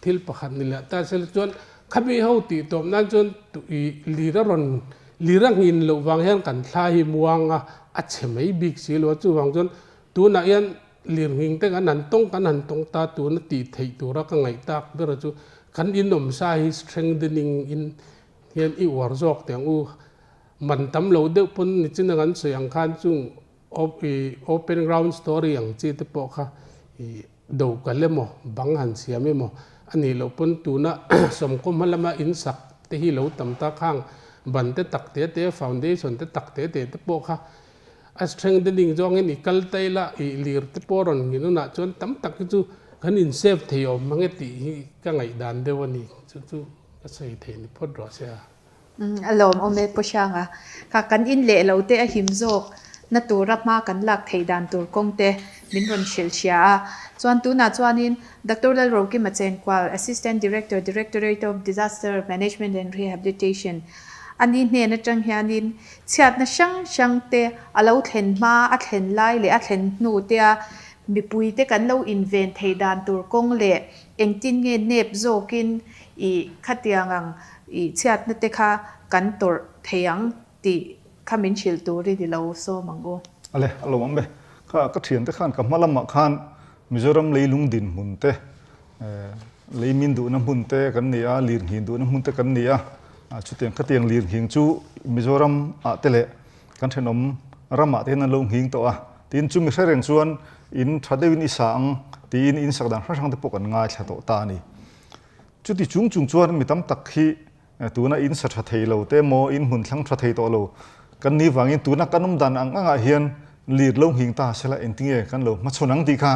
Thil pakhat ni leh ta sela chuan khami ho tih tawp nan chuan tui lir a rawn lir a nghin loh vang hian kan thla hi muang a, a chhe mai bik si lo a, chuvang chuan tunah hian lir nghing te kan han tawng kan han tawng ta tuna tih theih tura ka ngaih tak ber chu kan inawmsa hi strengthening in hian i uar zawk teh ang u, man tam lo deuh pawn nichin a kan sawi ang khan chung open ground story ang chi te pawh kha ih. Do kal emaw, bang han siam emaw a nih loh pawn tuna sawmkaw hma lama in sak te hi lo tam ta khang ban te tak te te, foundation te tak te te te pawh kha a strengthening zawngin i kal ta ila i lir te pawh rawn ngin hunah chuan tam tak hi chu kan in save thei awm mang e tih hi ka ngaihdan deuh a ni. Chu chu ka sawi thei ni phawt rawh se a. A lawmawm e Pu Hranga. Kha kan in leh lo te a him zawk na tura hma kan lak theih dan tur kawng te min rawn hrilh hria a. Chuan tunah chuanin Doctor Lalrokima Chenkual, Assistant Director, Directorate of Disaster Management and Rehabilitation a ni hnen atang hianin chhiatna hrang hrang te a lo thlen hma, a thlen lai leh a thlen hnu tea mipui te kan lo inven theih dan tur kawng leh engtin nge nep zawkin i khatiang ang I chhiatna te kha kan tawrh thei ang tih kha min hrilh turin i lo sawm ang u. Ale, a lo awm e. Kha ka thiante khan ka hma lamah khan Mizoram leilung dinhmun te, lei min duhna hmun te kan ni a, lirnghing duhna hmun te kan ni a. Chutiang khatiang lirnghing chu Mizoram ah te leh kan thenawm ramah te hian an lo nghing tawh a. Tin, chumi hre reng chuan in tha deuhin i sa ang tiin in sak dan hrang hrang te pawh kan ngaithla tawh ta a ni. Chuti chung chung chuan mi tam tak hi tuna in sa tha thei lo te emaw in hmun thlang tha thei tawh lo kan ni vangin tuna kan awm dan ang angah hian lir lo nghing ta sela engtinge kan lo hmachhawn ang tih kha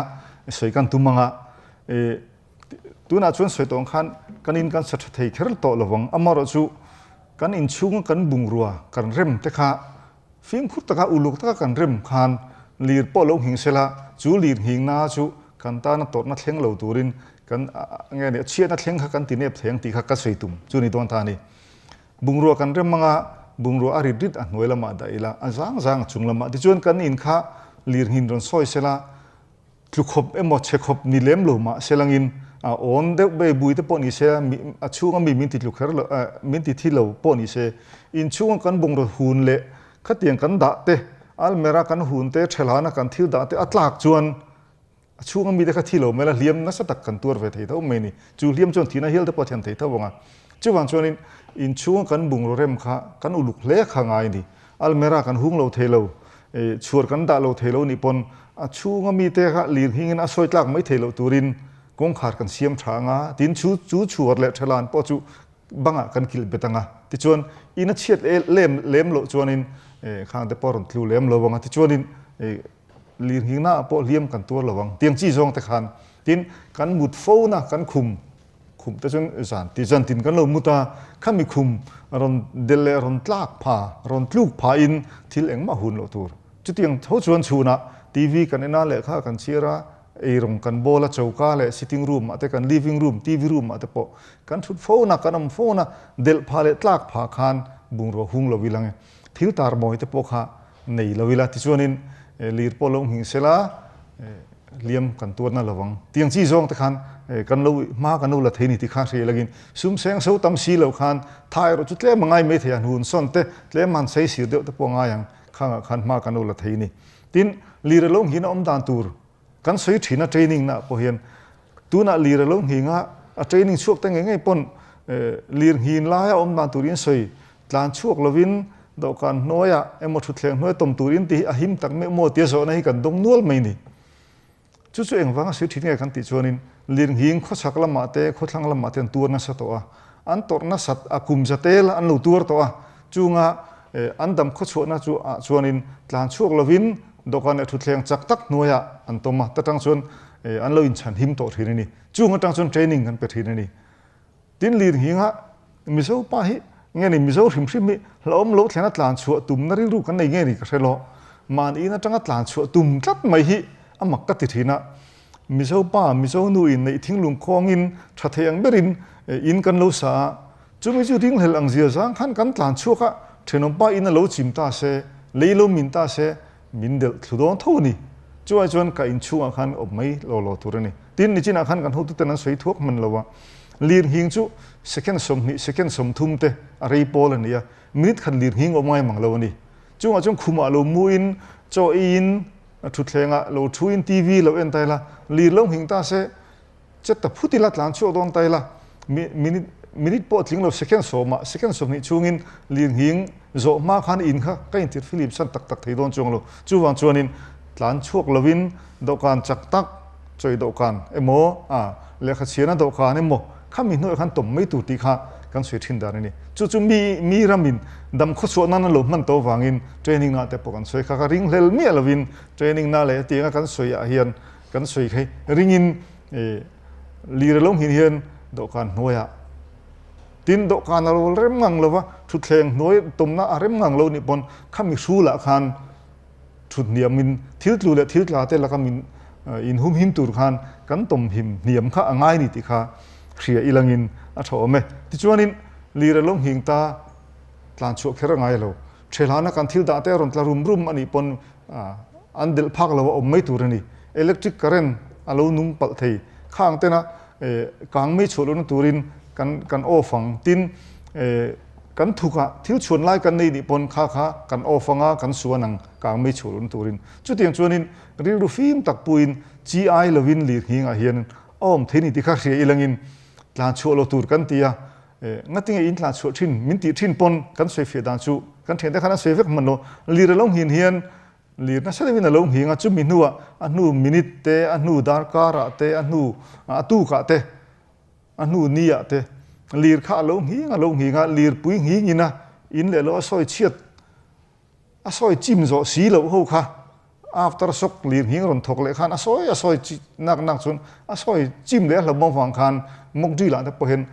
sawi kan tum ang a. Tunah chuan sawi tawh ang khan kan in kan sa tha thei kher tawh lovang amaherawhchu kan inchhunga kan bungrua kan rem te kha Fimkhur taka uluk taka kan rem khan lir pawh lo nghing sela, chu lir nghingna chu kan tana tawrhna thleng lo turin kan nge ni a chhiatna thleng kha kan ti nep thei ang tih kha ka sawi tum chu ni dawn ta a ni. Bungrua kan rem anga bungrua a rit rit a hnuai lamah dah ila, a zang zang a chung lamah tichuan kan in kha lir nghin rawn sawi sela, Tlu khawp emaw chhe khawp ni lem lo mah se langin a awn deuh bei bui te pawh ni se a chhunga mi min ti tlu kher lo min ti thi lo pawh ni se inchhunga kan bungraw hun leh khatiang kan dah te almera kan hun te thelhana kan thil dah te a tlak chuan a chhunga mi te kha thi lo mai la hliam nasa tak kan tuar ve thei tho mai ni. Chu hliam chuan thihna hial te pawh a thian thei tho ang a. Chuvang chuanin inchhunga kan bungraw rem kha kan uluk hle kha ngai a ni. Almera kan hung lo thei lo, chhuar kan dah lo thei lo nih pawn a chhunga mite kha lirnghingin a sawi tlak mai thei loh turin kawngkhar kan siam tha ang a, tin chu chu chhuar leh thelan pawh chu bangah kan kilh bet ang a, tichuan in a chhiat lem lem loh chuanin khang te pawh a rawn tlu lem lo ang a, tichuanin lirnghingnaah pawh hliam kan tuar lo ang, tiang chi zawng te khan. Tin, kan mut fo na kan khum, khum te chuan zan ti zan tin kan lo mut a, khami khum rawn del leh rawn tlak pha, rawn tluk pha in thil engmah hun loh tur. Chutiang tho chuan chhunah TV kan en a, lehkha kan chhiar a, eirawng kan bawl a, choka leh sitting room ah te kan living room, TV room ah te pawh kan thut fo na, kan awm fo na, delh pha leh tlak pha khan bungrua hung lo ilang e. Thil tar mawi te pawh kha nei lo ila tichuanin lir pawh lo nghing sela hliam kan tuarna lo ang. Tiang chi zawng te khan kan lo hma kan lo la thei ni ti kha hria ilangin sum seng so tam si lo khan tha erawh chu tlem a ngai mai thei a, hnun sawn te tlem han sei sir deuh te pawh a ngai ang khangah khan hma kan lo la thei ni. Tin, lir a lo nghin a awm dan tur Kan sawi thin a training na pawh hian tunah lir a lo nghing a, a training chhuak te ngei ngei pawn lir nghin laia awm dan turin sawi tlan chhuak lovin dawhkan hnuaiah emaw thutthleng hnuai tawm turin tih hi a him tak meuh maw tia zawhna hi kan dawng nual mai ni. Chu chu engvanga sawi thin nge kan tih chuanin lir nghing khawchhak lamah te khawthlang lamah te an tuar nasa tawh a, an tawrh nasat a kum za tel an lo tuar tawh a, Chunga an dam khawchhuahna chu ah chuanin tlan chhuak lovin dawhkan leh thutthleng chak tak hnuaiah an tawm a, ta tang chuan an lo inchhan him tawh thin a ni. Chung atang chuan training kan pe thin a ni. Tin lir nghinga Mizo pa hi nge ni Mizo hrim hrim hi hlauhawm lo thlena tlan chhuah tumna rilru kan nei nge ni ka hre lo. Mahni in atanga tlan chhuah tum tlat mai hi a mak ka ti thin a. Mizo pa, Mizo nu in neih thinglung khawngin tha thei ang berin in kan lo sa a, Chumi chu ringhlel ang zia zang khan kan tlan chhuak a, thenawmpa in a lo chim ta se, lei lo min ta se, min delh thlu dawn tho a ni. Chuai chuan ka inchhungah khan awm mai lo lo tur a ni. Tin, nichinah khan kan hotuten an sawi thuak hman lo a, lirnghing chu second 20, second 30 te a rei pawl a ni a, minute khat lirnghing awm ngai mang lo a ni. Chungah chuan khumah lo muin, chaw eiin, thutthlengah lo thuin TV lo en ta ila, lir lo nghing ta se, Chet ta phut ila tlan chhuak dawn ta ila, minute minute pawh tling lo second sawmah second 20 chhungin lirnghing zawh hma khan in kha ka intir filim san tak tak thei dawn chuang lo. Chuvang chuanin tlan chhuak lovin dawhkan chak tak chawi dawhkan emaw a lehkha chhiarna dawhkan emaw khami hnuaiah khan tawm mai tur tih kha kan sawi thin dan a ni. Chu chu mi mi ramin dam khawchhuah nan an lo hman tawh avangin training na te pawh kan sawi kha ka ringhlel miah lovin training na leh hetianga kan sawiah hian Kan sawi kha ringin lir a lo nghin hian dawhkan hnuaiah tin dawhkan a lo rem ngang lova thutthleng hnuai tawmna a rem ngang lo nih pawn khami hrulah khan thut hniamin thil tlu leh thil tla te laka min inhum him tur khan kan tawm him hniam kha a ngai ni tih kha hria ilangin a tha awm e. Tichuanin lir a lo nghing ta tlan chhuah kher a ngai lo. Thelhana kan thil dah te a rawn tla rum rum a nih pawn an delh phak lo a awm mai tur a ni. Electric current a lo nung palh thei. Khang tena kang mei chhuah lohna turin kan kan off ang. Tin, kan thukah thil chhuan lai kan nei nih pawn kha kha kan off anga kan suan ang kang mei chhuah lohna turin. Chutiang chuanin rilru fim tak puiin chi ai lovin lirnghingah hian a awm thei ni tih kha hria ilangin tlan chhuah lo tur kan ti a. Ngatinge in tlan chhuah thin min tih thin pawn kan sawi fiah dan chu kan thiante khan an sawi vek hman lo. Lir a lo nghin hian lir nasa deuhin a lo nghing a, chumi hnuah a hnu minute te, a hnu darkarah te, a hnu a tukah te, a hnu niah te lir kha a lo nghing a lo nghing a, lirpui nghingin a in leh lo a sawi chhiat A sawi chim zawh si loh ho kha after shock lir nghing rawn thawk leh khan a sawi a sawi chi nak nak chuan a sawi chim leh a hlauh avang khan mock drill ah te pawh hian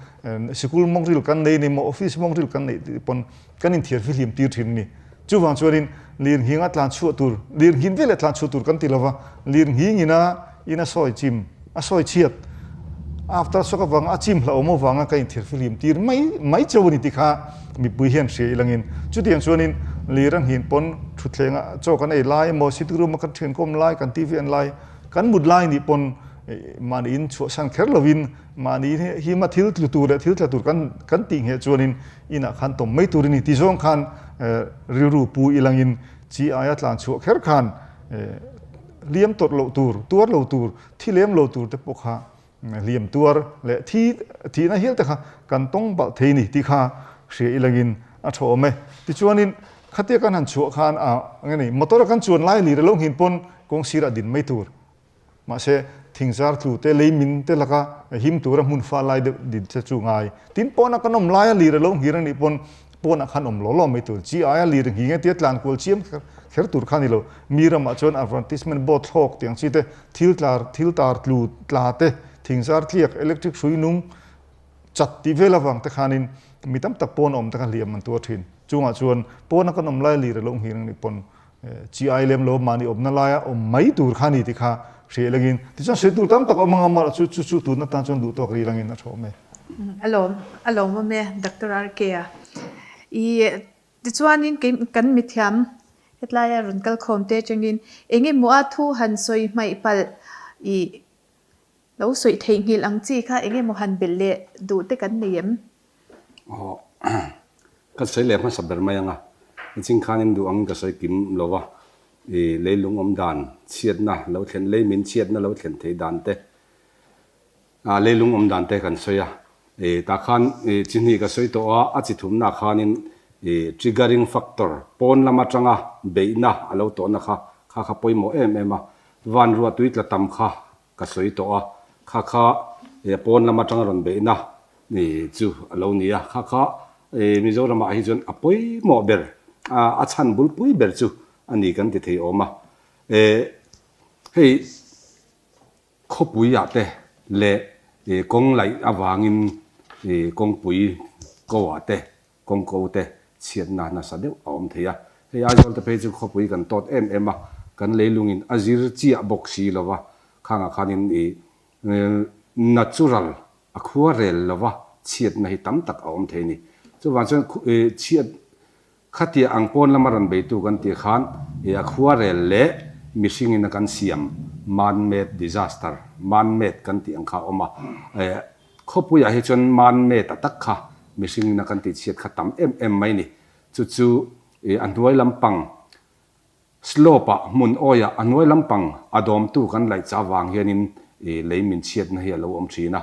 sikul mock drill kan nei ni maw office mock drill kan neih tih pawn kan inthiar fihlim tir thin a ni. Chuvang chuanin lir nghing a tlan chhuah tur lir nghin veleh tlan chhuah tur kan ti lova lir nghing ina in a sawi chim A sawi chhiat after shock avanga a chim hlauhawm avanga ka inthir fihlim tir mai mai cheu a ni tih kha mipui hian hria ilangin chutiang chuanin lir a nghin pawn thutthlengah chaw kan ei lai emaw sitting room a kan thiankawm lai kan TV en lai kan mut lai nih pawn mahni in chhuahsan kher lovin mahni hima thil tlu tur leh thil tla tur kan kan tih ngheh chuanin inah khan tawm mai tur a ni ti zawng khan rilru pu ilangin chi aia tlan chhuah kher khan hliam tawrh loh tur tuar lo tur Thi lem lo tur te pawh kha hliam tuar leh thi thihna hial te kha kan tawng balh thei ni tih kha hria ilangin a tha awm e. Tichuanin khatia kan han chhuah khan a nge ni motor a kan chuan lai lir alo nghin pawn kawng sirah din mai tur. Mahse thingzar tlu te lei min te laka him tura hmun fa lai deuh din che chu ngai. Tin pawna kan awm laia lir alo nghir anih pawn Pawnah khan awm law law mai tur. Chi aia lir nghing e tia tlan kual chiam kher tur kha a ni lo. Mi ramah chuan advertisement board thlawk tih ang chi te, thil tlar thil tar tlu tla te, thingzar tliak, electric hrui nung chat tih vel avang te khanin mi tam tak pawn awm te kha hliam an tuar thin. Chungah chuan pawna kan awm lai lir a lo nghing ang nih pawn chi ai lem lo mahni awmna laia awm mai tur kha a ni tih kha hriat langin tichuan sawi tur tam tak a awm ang a, amaherawh chu chu chu tun atan chuan duh tawk rih langin a tha awm e. A lawm a lawmawm e Doctor RK a. I tichuanin kei kan mithiam hetlaia rawn kal khawm te atangin eng emaw a thu han sawi hmaih palh i Lo sawi theihnghilh ang chi kha eng emaw han belh leh duh te kan nei em? Aw, ka sawi leh hmasa ber mai ang a, niching khanin duh angin ka sawi kim lo va, i leilung awm dan chhiatna lo thlen, lei min chhiatna lo thlen thei dan te, a leilung awm dan te kan sawi a, i tah khan i chi hnih ka sawi tawh a, a chi thumna khanin i triggering factor, pawn lam atanga beihna a lo tawhna kha, kha kha pawimawh em em a, van ruah tui tla tam kha Ka sawi tawh a, kha kha pawn lam atanga rawn beihna chu a lo ni a, kha kha Mizoramah hi chuan a pawimawh ber, a chhan bulpui ber chu a ni kan ti thei awm a. Hei khawpuiah te leh kawng laih avangin kawngpui ko ah te Kawngko te chhiatna nasa deuh a awm thei a, hei Aizawl te phei chu khawpui kan tawt em em a, kan leilungin a zir chiah bawk si lo va, khangah khanin i natural a khua rel lo va chhiatna hi tam tak a awm thei a ni. Chuvang chuan chhiat khatia ang pawn lama rawn beitu kan tih khan i a khua rel leh mihringin a kan siam man-made disaster, man-made kan tih ang kha a awm a, Khawpuiah hi chuan man-made a tak kha mihringin a kan tihchhiat kha tam em em mai ni. Chu chu a hnuai lampang slope ah hmun awiah a hnuai lampang a dawmtu kan laih chah vang hianin lei min chhiatna hi a lo awm thin a.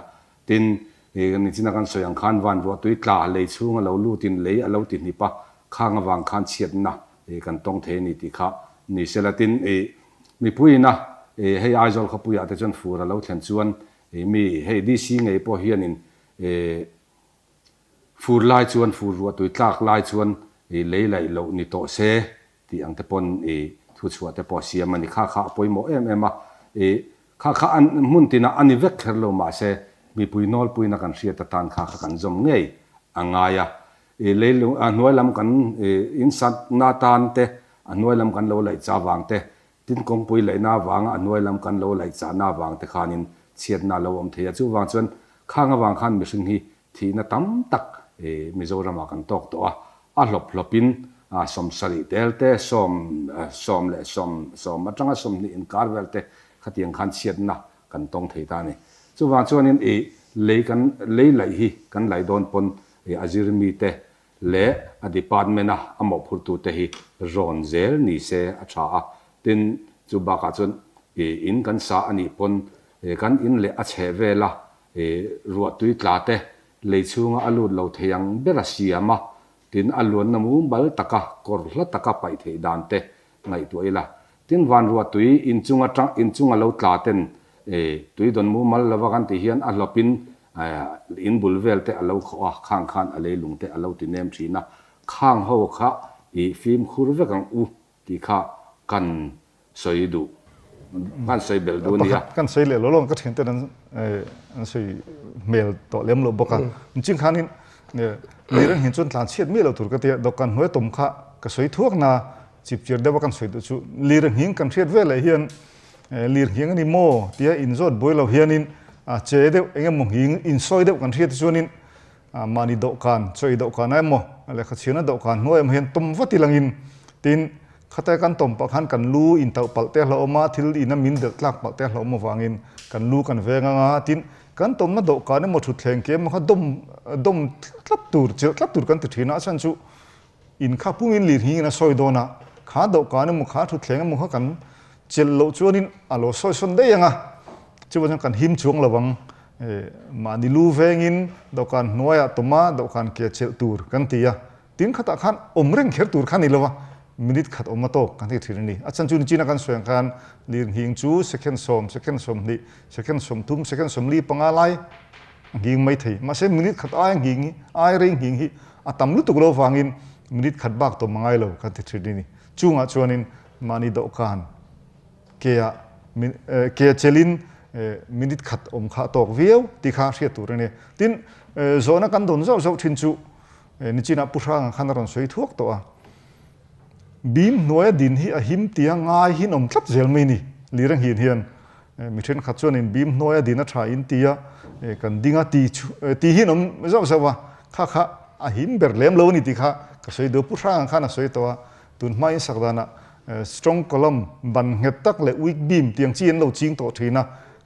Tin, nichina kan sawi ang khan van ruahtui tla lei chhunga lo lutin lei a lo ti hnip a, khang avang khan chhiatna kan tawng thei a ni tih kha ni sela. Tin, mipuiina hei Aizawl khawpuiah te chuan fur a lo thlen chuan I mi, hei DC ngei pawh hianin i fur lai chuan, fur ruahtui tlak lai chuan i lei laih loh ni tawh se tih ang te pawn i thuchhuah te pawh a siam a ni. Kha kha a pawimawh em em a, i kha kha an hmun tinah a ni vek kher lo mahse mipui nawlpuina kan hriat atan kha kha kan zawm ngei a ngai a. I leilung, a hnuai lam kan i insatna tan te, a hnuai lam kan lo laih cha vang te, Tin, kawngpui laihna avanga a hnuai lam kan lo laih chahna avang te khanin chhiatna a lo awm thei a. Chuvang chuan khang avang khan mihring hi thihna tam tak Mizoramah kan tawk tawh a. A hlawp hlawpin 70 tel te, sawm sawm leh sawm sawm atanga 20 inkar vel te khatiang khan chhiatna kan tawng thei ta a ni. Chuvang chuanin i lei kan lei laih hi kan laih dawn pawn a zir mite leh a department a a mawhphurtute hi rawn zel ni se a tha a, tin chu bakah chuan in kan sa a nih pawn kan in leh a chheh vela ruahtui tla te lei chhunga a lut lo thei ang ber a siam a, tin a luanna mumal taka kawr hla taka paih theih dan te ngaihtuah ila. Tin van ruahtui inchung atang inchung a lo tla ten tui dawn mumal lova kan tih hian a hlawpin in bul vel te a lo khawh a, khang khan a leilung te a lo ti nem thin a, khang ho kha i fimkhur vek ang u tih kha kan sawi duh, kan sawi belh duh a nia. Pakhat kan sawi leh lo lo, ka thian ten an an sawi hmel tawh lem lo bawk a. Ching khanin lirang hin chuan tlan chhiat miah lo tur ka tia, dawhkan hnuai tawm kha ka sawi thuak na, chipchir deuha kan sawi duh chu lirang kan hriat veleh hian lirang a ni maw tia inzawt buai lo hianin a che deuh eng emaw nghing insawi deuh kan hriat te chuanin mahni dawhkan chaw ei dawhkan ah emaw lehkha chhiarna dawhkan hnuai emaw hian tawm vat ilangin tin khata kan tawm pah khan kan lu intauh palh te a hlauhawm a thil ina min delh tlak palh te a hlauhawm avangin kan lu kan veng anga tin kan tawmna dawhkan emaw thutthleng ke emaw kha dawm dawm tlat tur chilh tlat tur kan ti thin a a chhan chu In kha pungin lir hingin a sawi dawn a, kha dawhkan emaw kha thutthleng emaw kha kan chelh loh chuanin a lo sawi sawn daih ang a, chuvang chuan kan him chuang lo ang. Mahni lu vengin dawhkan hnuaiah tawma dawhkan ke chelh tur kan ti a, tin khatah khan awm reng kher tur kha ni lo a, minute khat awm a tawk kan ti thin a ni. A chhan chu nichina kan sawi ang khan lir nghing chu second 10, second 20, second 30, second 45 lai a nghing mai thei. Mahse minute khat aia nghing hi, ai rei nghing hi. a tam lutuk lo vangin minute khat bak tawm a ngai lo kan ti thin a ni. Chungah chuanin mahni dawhkan kea kea chelin minute khat awm kha a tawk viau tih kha hriat tur a ni. Tin, zawhna kan dawn zauh zauh thin chu nichinah Pu Hranga khan a rawn sawi thuak tawh a. Bim hnuaia din hi a him tia ngai hi an awm tlat zel mai ni. Lir a nghin hian mi thenkhat chuanin bim hnuaia din a tha in tia kan ding a ti ti hi an awm zauh zauh a, kha kha a him ber lem lo a ni tih kha ka sawi duh a. Pu Hranga khan a sawi tawh a, tun hma in sak danah strong column ban nghet tak leh weak beam tiang chi an lo ching tawh thin a,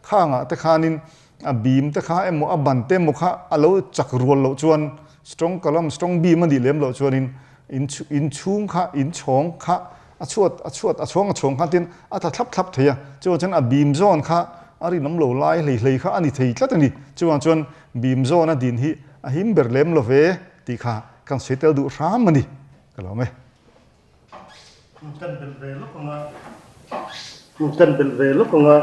khangah te khanin a beam te kha emaw a ban te emaw kha a lo chak rual loh chuan strong column strong beam a nih lem loh chuanin in in chhung kha in chhawng kha a chhuat a chhuat a chhawng a chhawng khan tin a tla thlap thlap thei a chuvang chuan a beam zawn kha a rinawm lo lai hlei hlei kha a ni thei tlat a ni chuvang chuan beam zawn a din hi a him ber lem lo ve tih kha kan sawi tel duh hram a ni ka lo awm e. Kan belh ve lawk ang a, kan belh ve lawk ang a,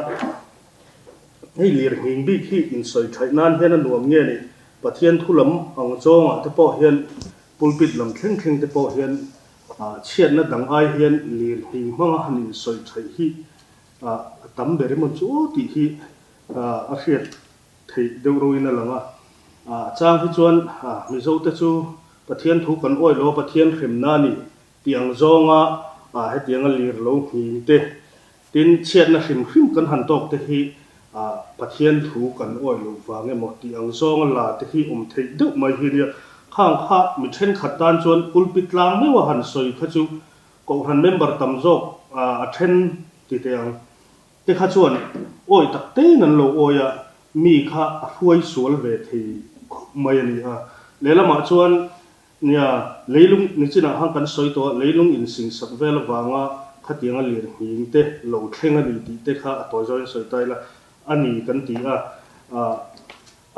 hei lirnghing bik hi insawi thaih nan hian a nuam nge ni, Pathian thu lam ang zawngah te pawh hian pulpit lam thleng thleng te pawh hian chhiatna dang ai hian lirnghing hmanga han insawi thaih hi a tam ber emaw chu aw tih hi a hriat theih deuh roin a lang a. A chang hi chuan Mizote chu Pathian thu kan awih lo a, Pathian hremna a ni tih ang zawnga hetianga lir lo nghing te, tin chhiatna hrim hrim kan han tawk te hi Pathian thu kan awih loh vang emaw tih ang zawnga la te hi awm theih deuh mai hi nia. Khang kha mi thenkhat tan chuan pulpit tlang meuh a han sawi kha chu Kohhran member tam zawk a then ti teh ang. Te kha chuan awi tak tein an lo awi a, mi kha a hruai sual ve thei khawp mai a ni a. Lehlamah chuan nia leilung nichinah khan kan sawi tawh a, leilung insingsak vel avanga khatianga lirnghing te lo thleng a ni tih te kha a tawi zawin sawi ta ila a ni kan ti a.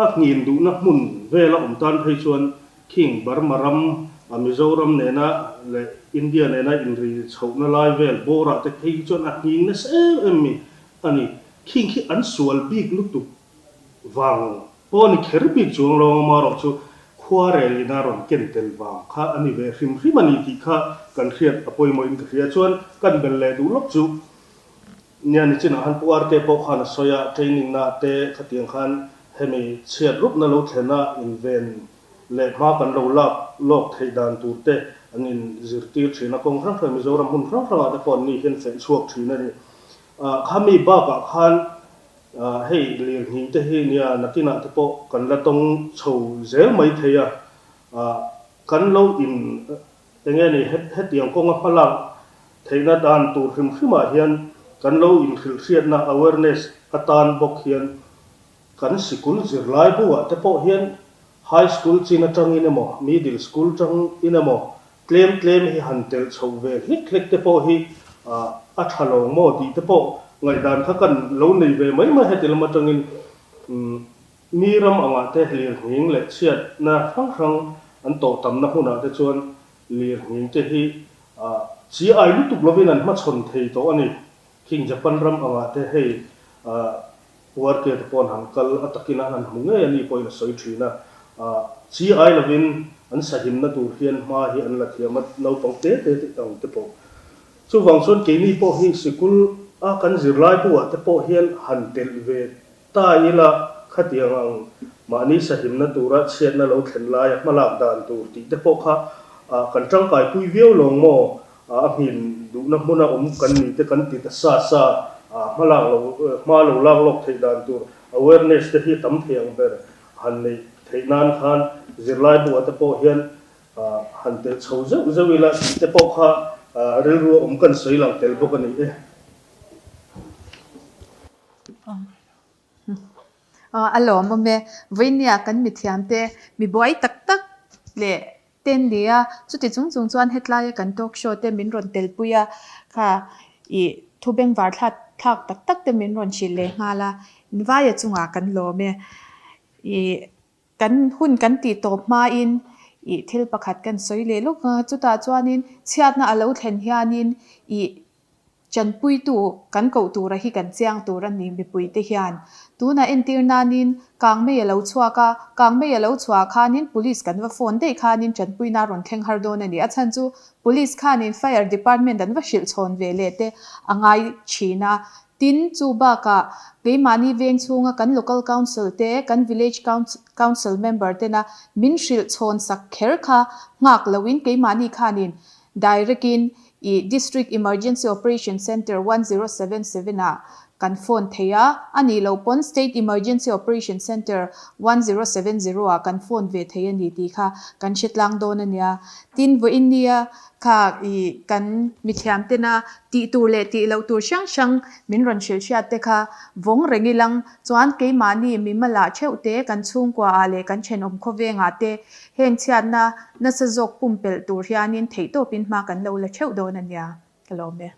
A nghin duhna hmun vela awm tan phei chuan khing Burma ram, Mizoram nena leh India nena inri chhohna lai vel bawrah te phei hi chuan a nghing nasa em em mi a ni. Khing khi an sual bik lutuk vang pawh a ni kher bik chuang lo amarawh chu khuarel ina rawn ken tel vang kha a ni ve hrim hrim a ni tih kha kan hriat a pawimawhin ka hria. Chuan kan bel leh duh lawk chu Nia nichinah khan Pu Arte pawh khan a sawi a, training na te khatiang khan hemi chhiat rupna lo thlen a inven leh hma kan lo lak lawk theih dan tur te an in zirtir thin a, kawng hrang hrang Mizoram hmun hrang hrangah te pawh an ni hian feh chhuak thin a ni. Khami bakah khan hei lirnghing te hi nia nakinah te pawh kan la tawng chho zel mai thei a, kan lo in Enge ni hetiang kawnga hmalak theihna dan tur hrim hrimah hian kan lo inhrilhhriatna, awareness, atan bawk hian kan sikul zirlai buah te pawh hian high school chin atangin emaw middle school tangin emaw tlem tlem hi han telh chhoh ve hlek hlek te pawh hi a tha lo maw tih te pawh ngaihdan kha kan lo nei ve mai mai heti lam atangin Mi ram angah te lirnghing leh chhiatna hrang hrang an tawh tamna hmunah te chuan lirnghing te hi chi ai lutuk lovin an hmachhawn thei tawh a ni. Khing Japan ram angah te hei puarke te pawh an han kal a takin an han hmu ngei a ni pawhin a sawi thin a. Chi ai lovin an sahimna tur hian hma hi an la thiam a, naupang te te ang te pawh. Chuvang chuan keini pawh hi sikul a kan zirlai buah te pawh hian han telh ve Ta ila, khatiang ang mahni sahimna tura chhiatna lo thlen laia hmalak dan tur tih te pawh kha kan tangkaipui viau lawng maw? A nghin duhna hmuna awm kan ni te kan ti ta sa sa, hmalak lo, hma lo lak lawk theih dan tur awareness te hi a tam thei ang ber han neih theih nan khan zirlai buah te pawh hian han telh chho zeuh zeuh ila tih te pawh kha rilru a awm kan sawi lang tel bawk a ni e. A lawmawm e. Vawinia kan mithiamte mi buai tak tak leh te an ni a, chuti chung chung chuan hetlaia kan talk show te min rawn telpui a, kha ih thu bengvar thlak thlak tak tak te min rawn hrilh leh nghal a, invaia chungah kan lawm e. Ih kan hun kan tih tawp hmain ih thil pakhat kan sawi leh lawk a, chutah chuanin chhiatna a lo thlen hianin ih. Chanpuitu kan koh tura hi kan chiang tur a ni mipuite hian. Tunah entir nanin kangmei a lo chhuak a, kangmei a lo chhuah khanin Police kan va phone daih khanin chanpuina a rawn thleng har dawn a ni. A chhan chu Police khanin Fire Department an va hrilh chhawn ve leh te a ngai thin a. Tin, chu bakah keimahni veng chhunga kan Local Council te, kan Village Council member tena min hrilh chhawn sak kher kha nghak loin keimahni khanin Direct in i District Emergency Operation Centre 1077 ah kan phone thei a, a nih loh pawn State Emergency Operation Centre 1070 ah kan phone ve thei a ni tih kha kan hre tlang dawn a nia. Tin, vawiin nia kha i kan mithiam tena tih tur leh tih loh tur hrang hrang min rawn hrilh hriat te kha vawng reng ilang chuan keimahni mimalah theuh te kan chhungkua ah leh kan thenawm khawvengah te Heng chhiatna nasa zawk pumpelh tur hianin theihtawpin hma kan lo la theuh dawn a nia, ka lawm e.